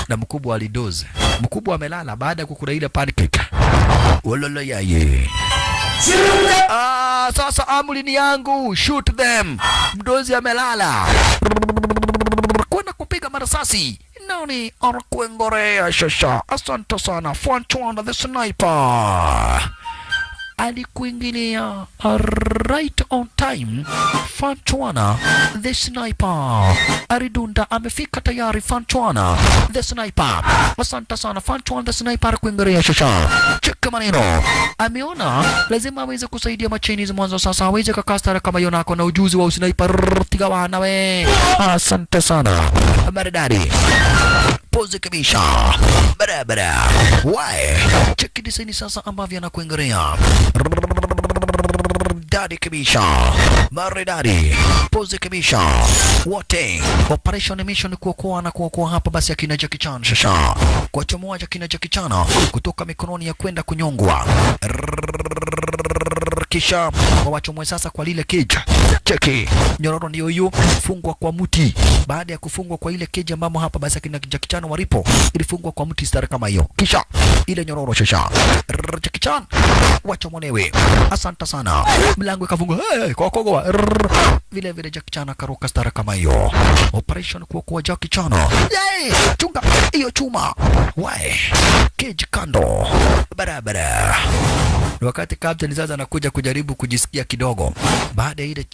Na mkubwa alidoze. Mkubwa amelala baada ya kukula ile pancake. Wololo yaye. Ah, sasa amri ni yangu, shoot them. Mdozi amelala. Kwenda kupiga marasasi. Nani anakuengorea shasha? Asante sana. Fanchwana the sniper alikuingilia right on time. Fanchwana the sniper aridunda, amefika tayari. Fanchwana the sniper, asante sana Fanchwana the sniper alikuingilia shasha. Cheka maneno, ameona lazima aweze kusaidia Machinese mwanzo, sasa aweze kakastara kama yonako na ujuzi wa usniper tigawana we. Asante sana maridadi pozi kabisa barabara. Wae, cheki design sasa ambavyo anakuingilia dadi kabisa, maridadi, pozi kabisa, wote operation mission kuokoa na kuokoa hapa basi akina Jackie Chan shasha, kuwachomoa akina Jackie Chan kutoka mikononi ya kwenda kunyongwa, kisha wawachomoe sasa kwa lile cage. Cheki nyororo ndio hiyo, fungwa kwa mti. Baada ya kufungwa kwa ile cage ambamo hapa basi akina Jackie Chan walipo, ilifungwa kwa mti stara kama hiyo, kisha ile nyororo shasha, Jackie Chan wachomolewe. Asante sana, mlango ikafungwa, hey, kwa kogoa vile vile Jackie Chan akaruka stara kama hiyo. Operation kuokoa Jackie Chan. Yay! Chunga hiyo chuma, wae cage kando barabara. Ni wakati captain sasa anakuja kujaribu kujisikia kidogo baada ya ile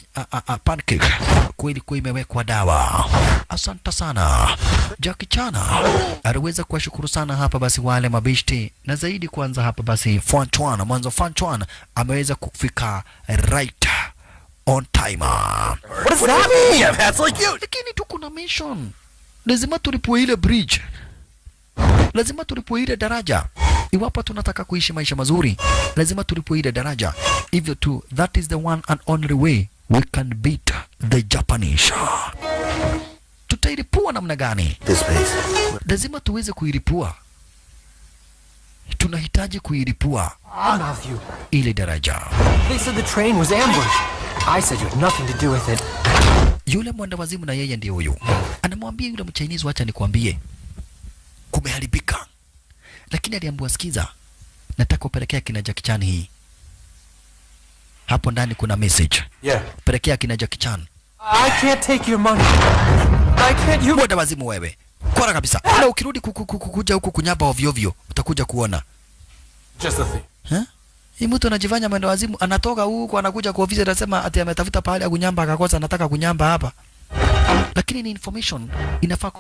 pancake kweli kuwa imewekwa dawa. Asante sana Jackie Chan aliweza kuwashukuru sana hapa basi wale mabishti, na zaidi kwanza hapa basi Fanchwan, mwanzo Fanchwan ameweza kufika right on time. What does that mean? That's like you. Lakini tu kuna mission, lazima tulipue ile bridge, lazima tulipue ile daraja. Iwapo tunataka kuishi maisha mazuri, lazima tulipue ile daraja. Hivyo tu, that is the one and only way we can beat the Japanese. Tutailipua namna gani? This place. Lazima tuweze kuilipua, tunahitaji kuilipua Matthew. ile daraja. They said the train was ambushed. I said you had nothing to do with it. Yule mwenda wazimu na yeye ndiye huyu anamwambia yule Mchinese, wacha nikwambie, kumeharibika. Lakini aliambiwa sikiza, nataka upelekea kina Jackie Chan hii. Hapo ndani kuna message, pelekea kina Jackie Chan. I can't take your money. I can't. You. Mwenda wazimu wewe, kora kabisa. Na ukirudi kuja huku kunyamba ovyo ovyo, utakuja kuona. Just a thing. Eh? Hii mtu anajifanya mwenda wazimu, anatoka huku anakuja kwa ofisi anasema ati ametafuta pahali ya kunyamba akakosa, anataka kunyamba hapa. Lakini ni information inafaa.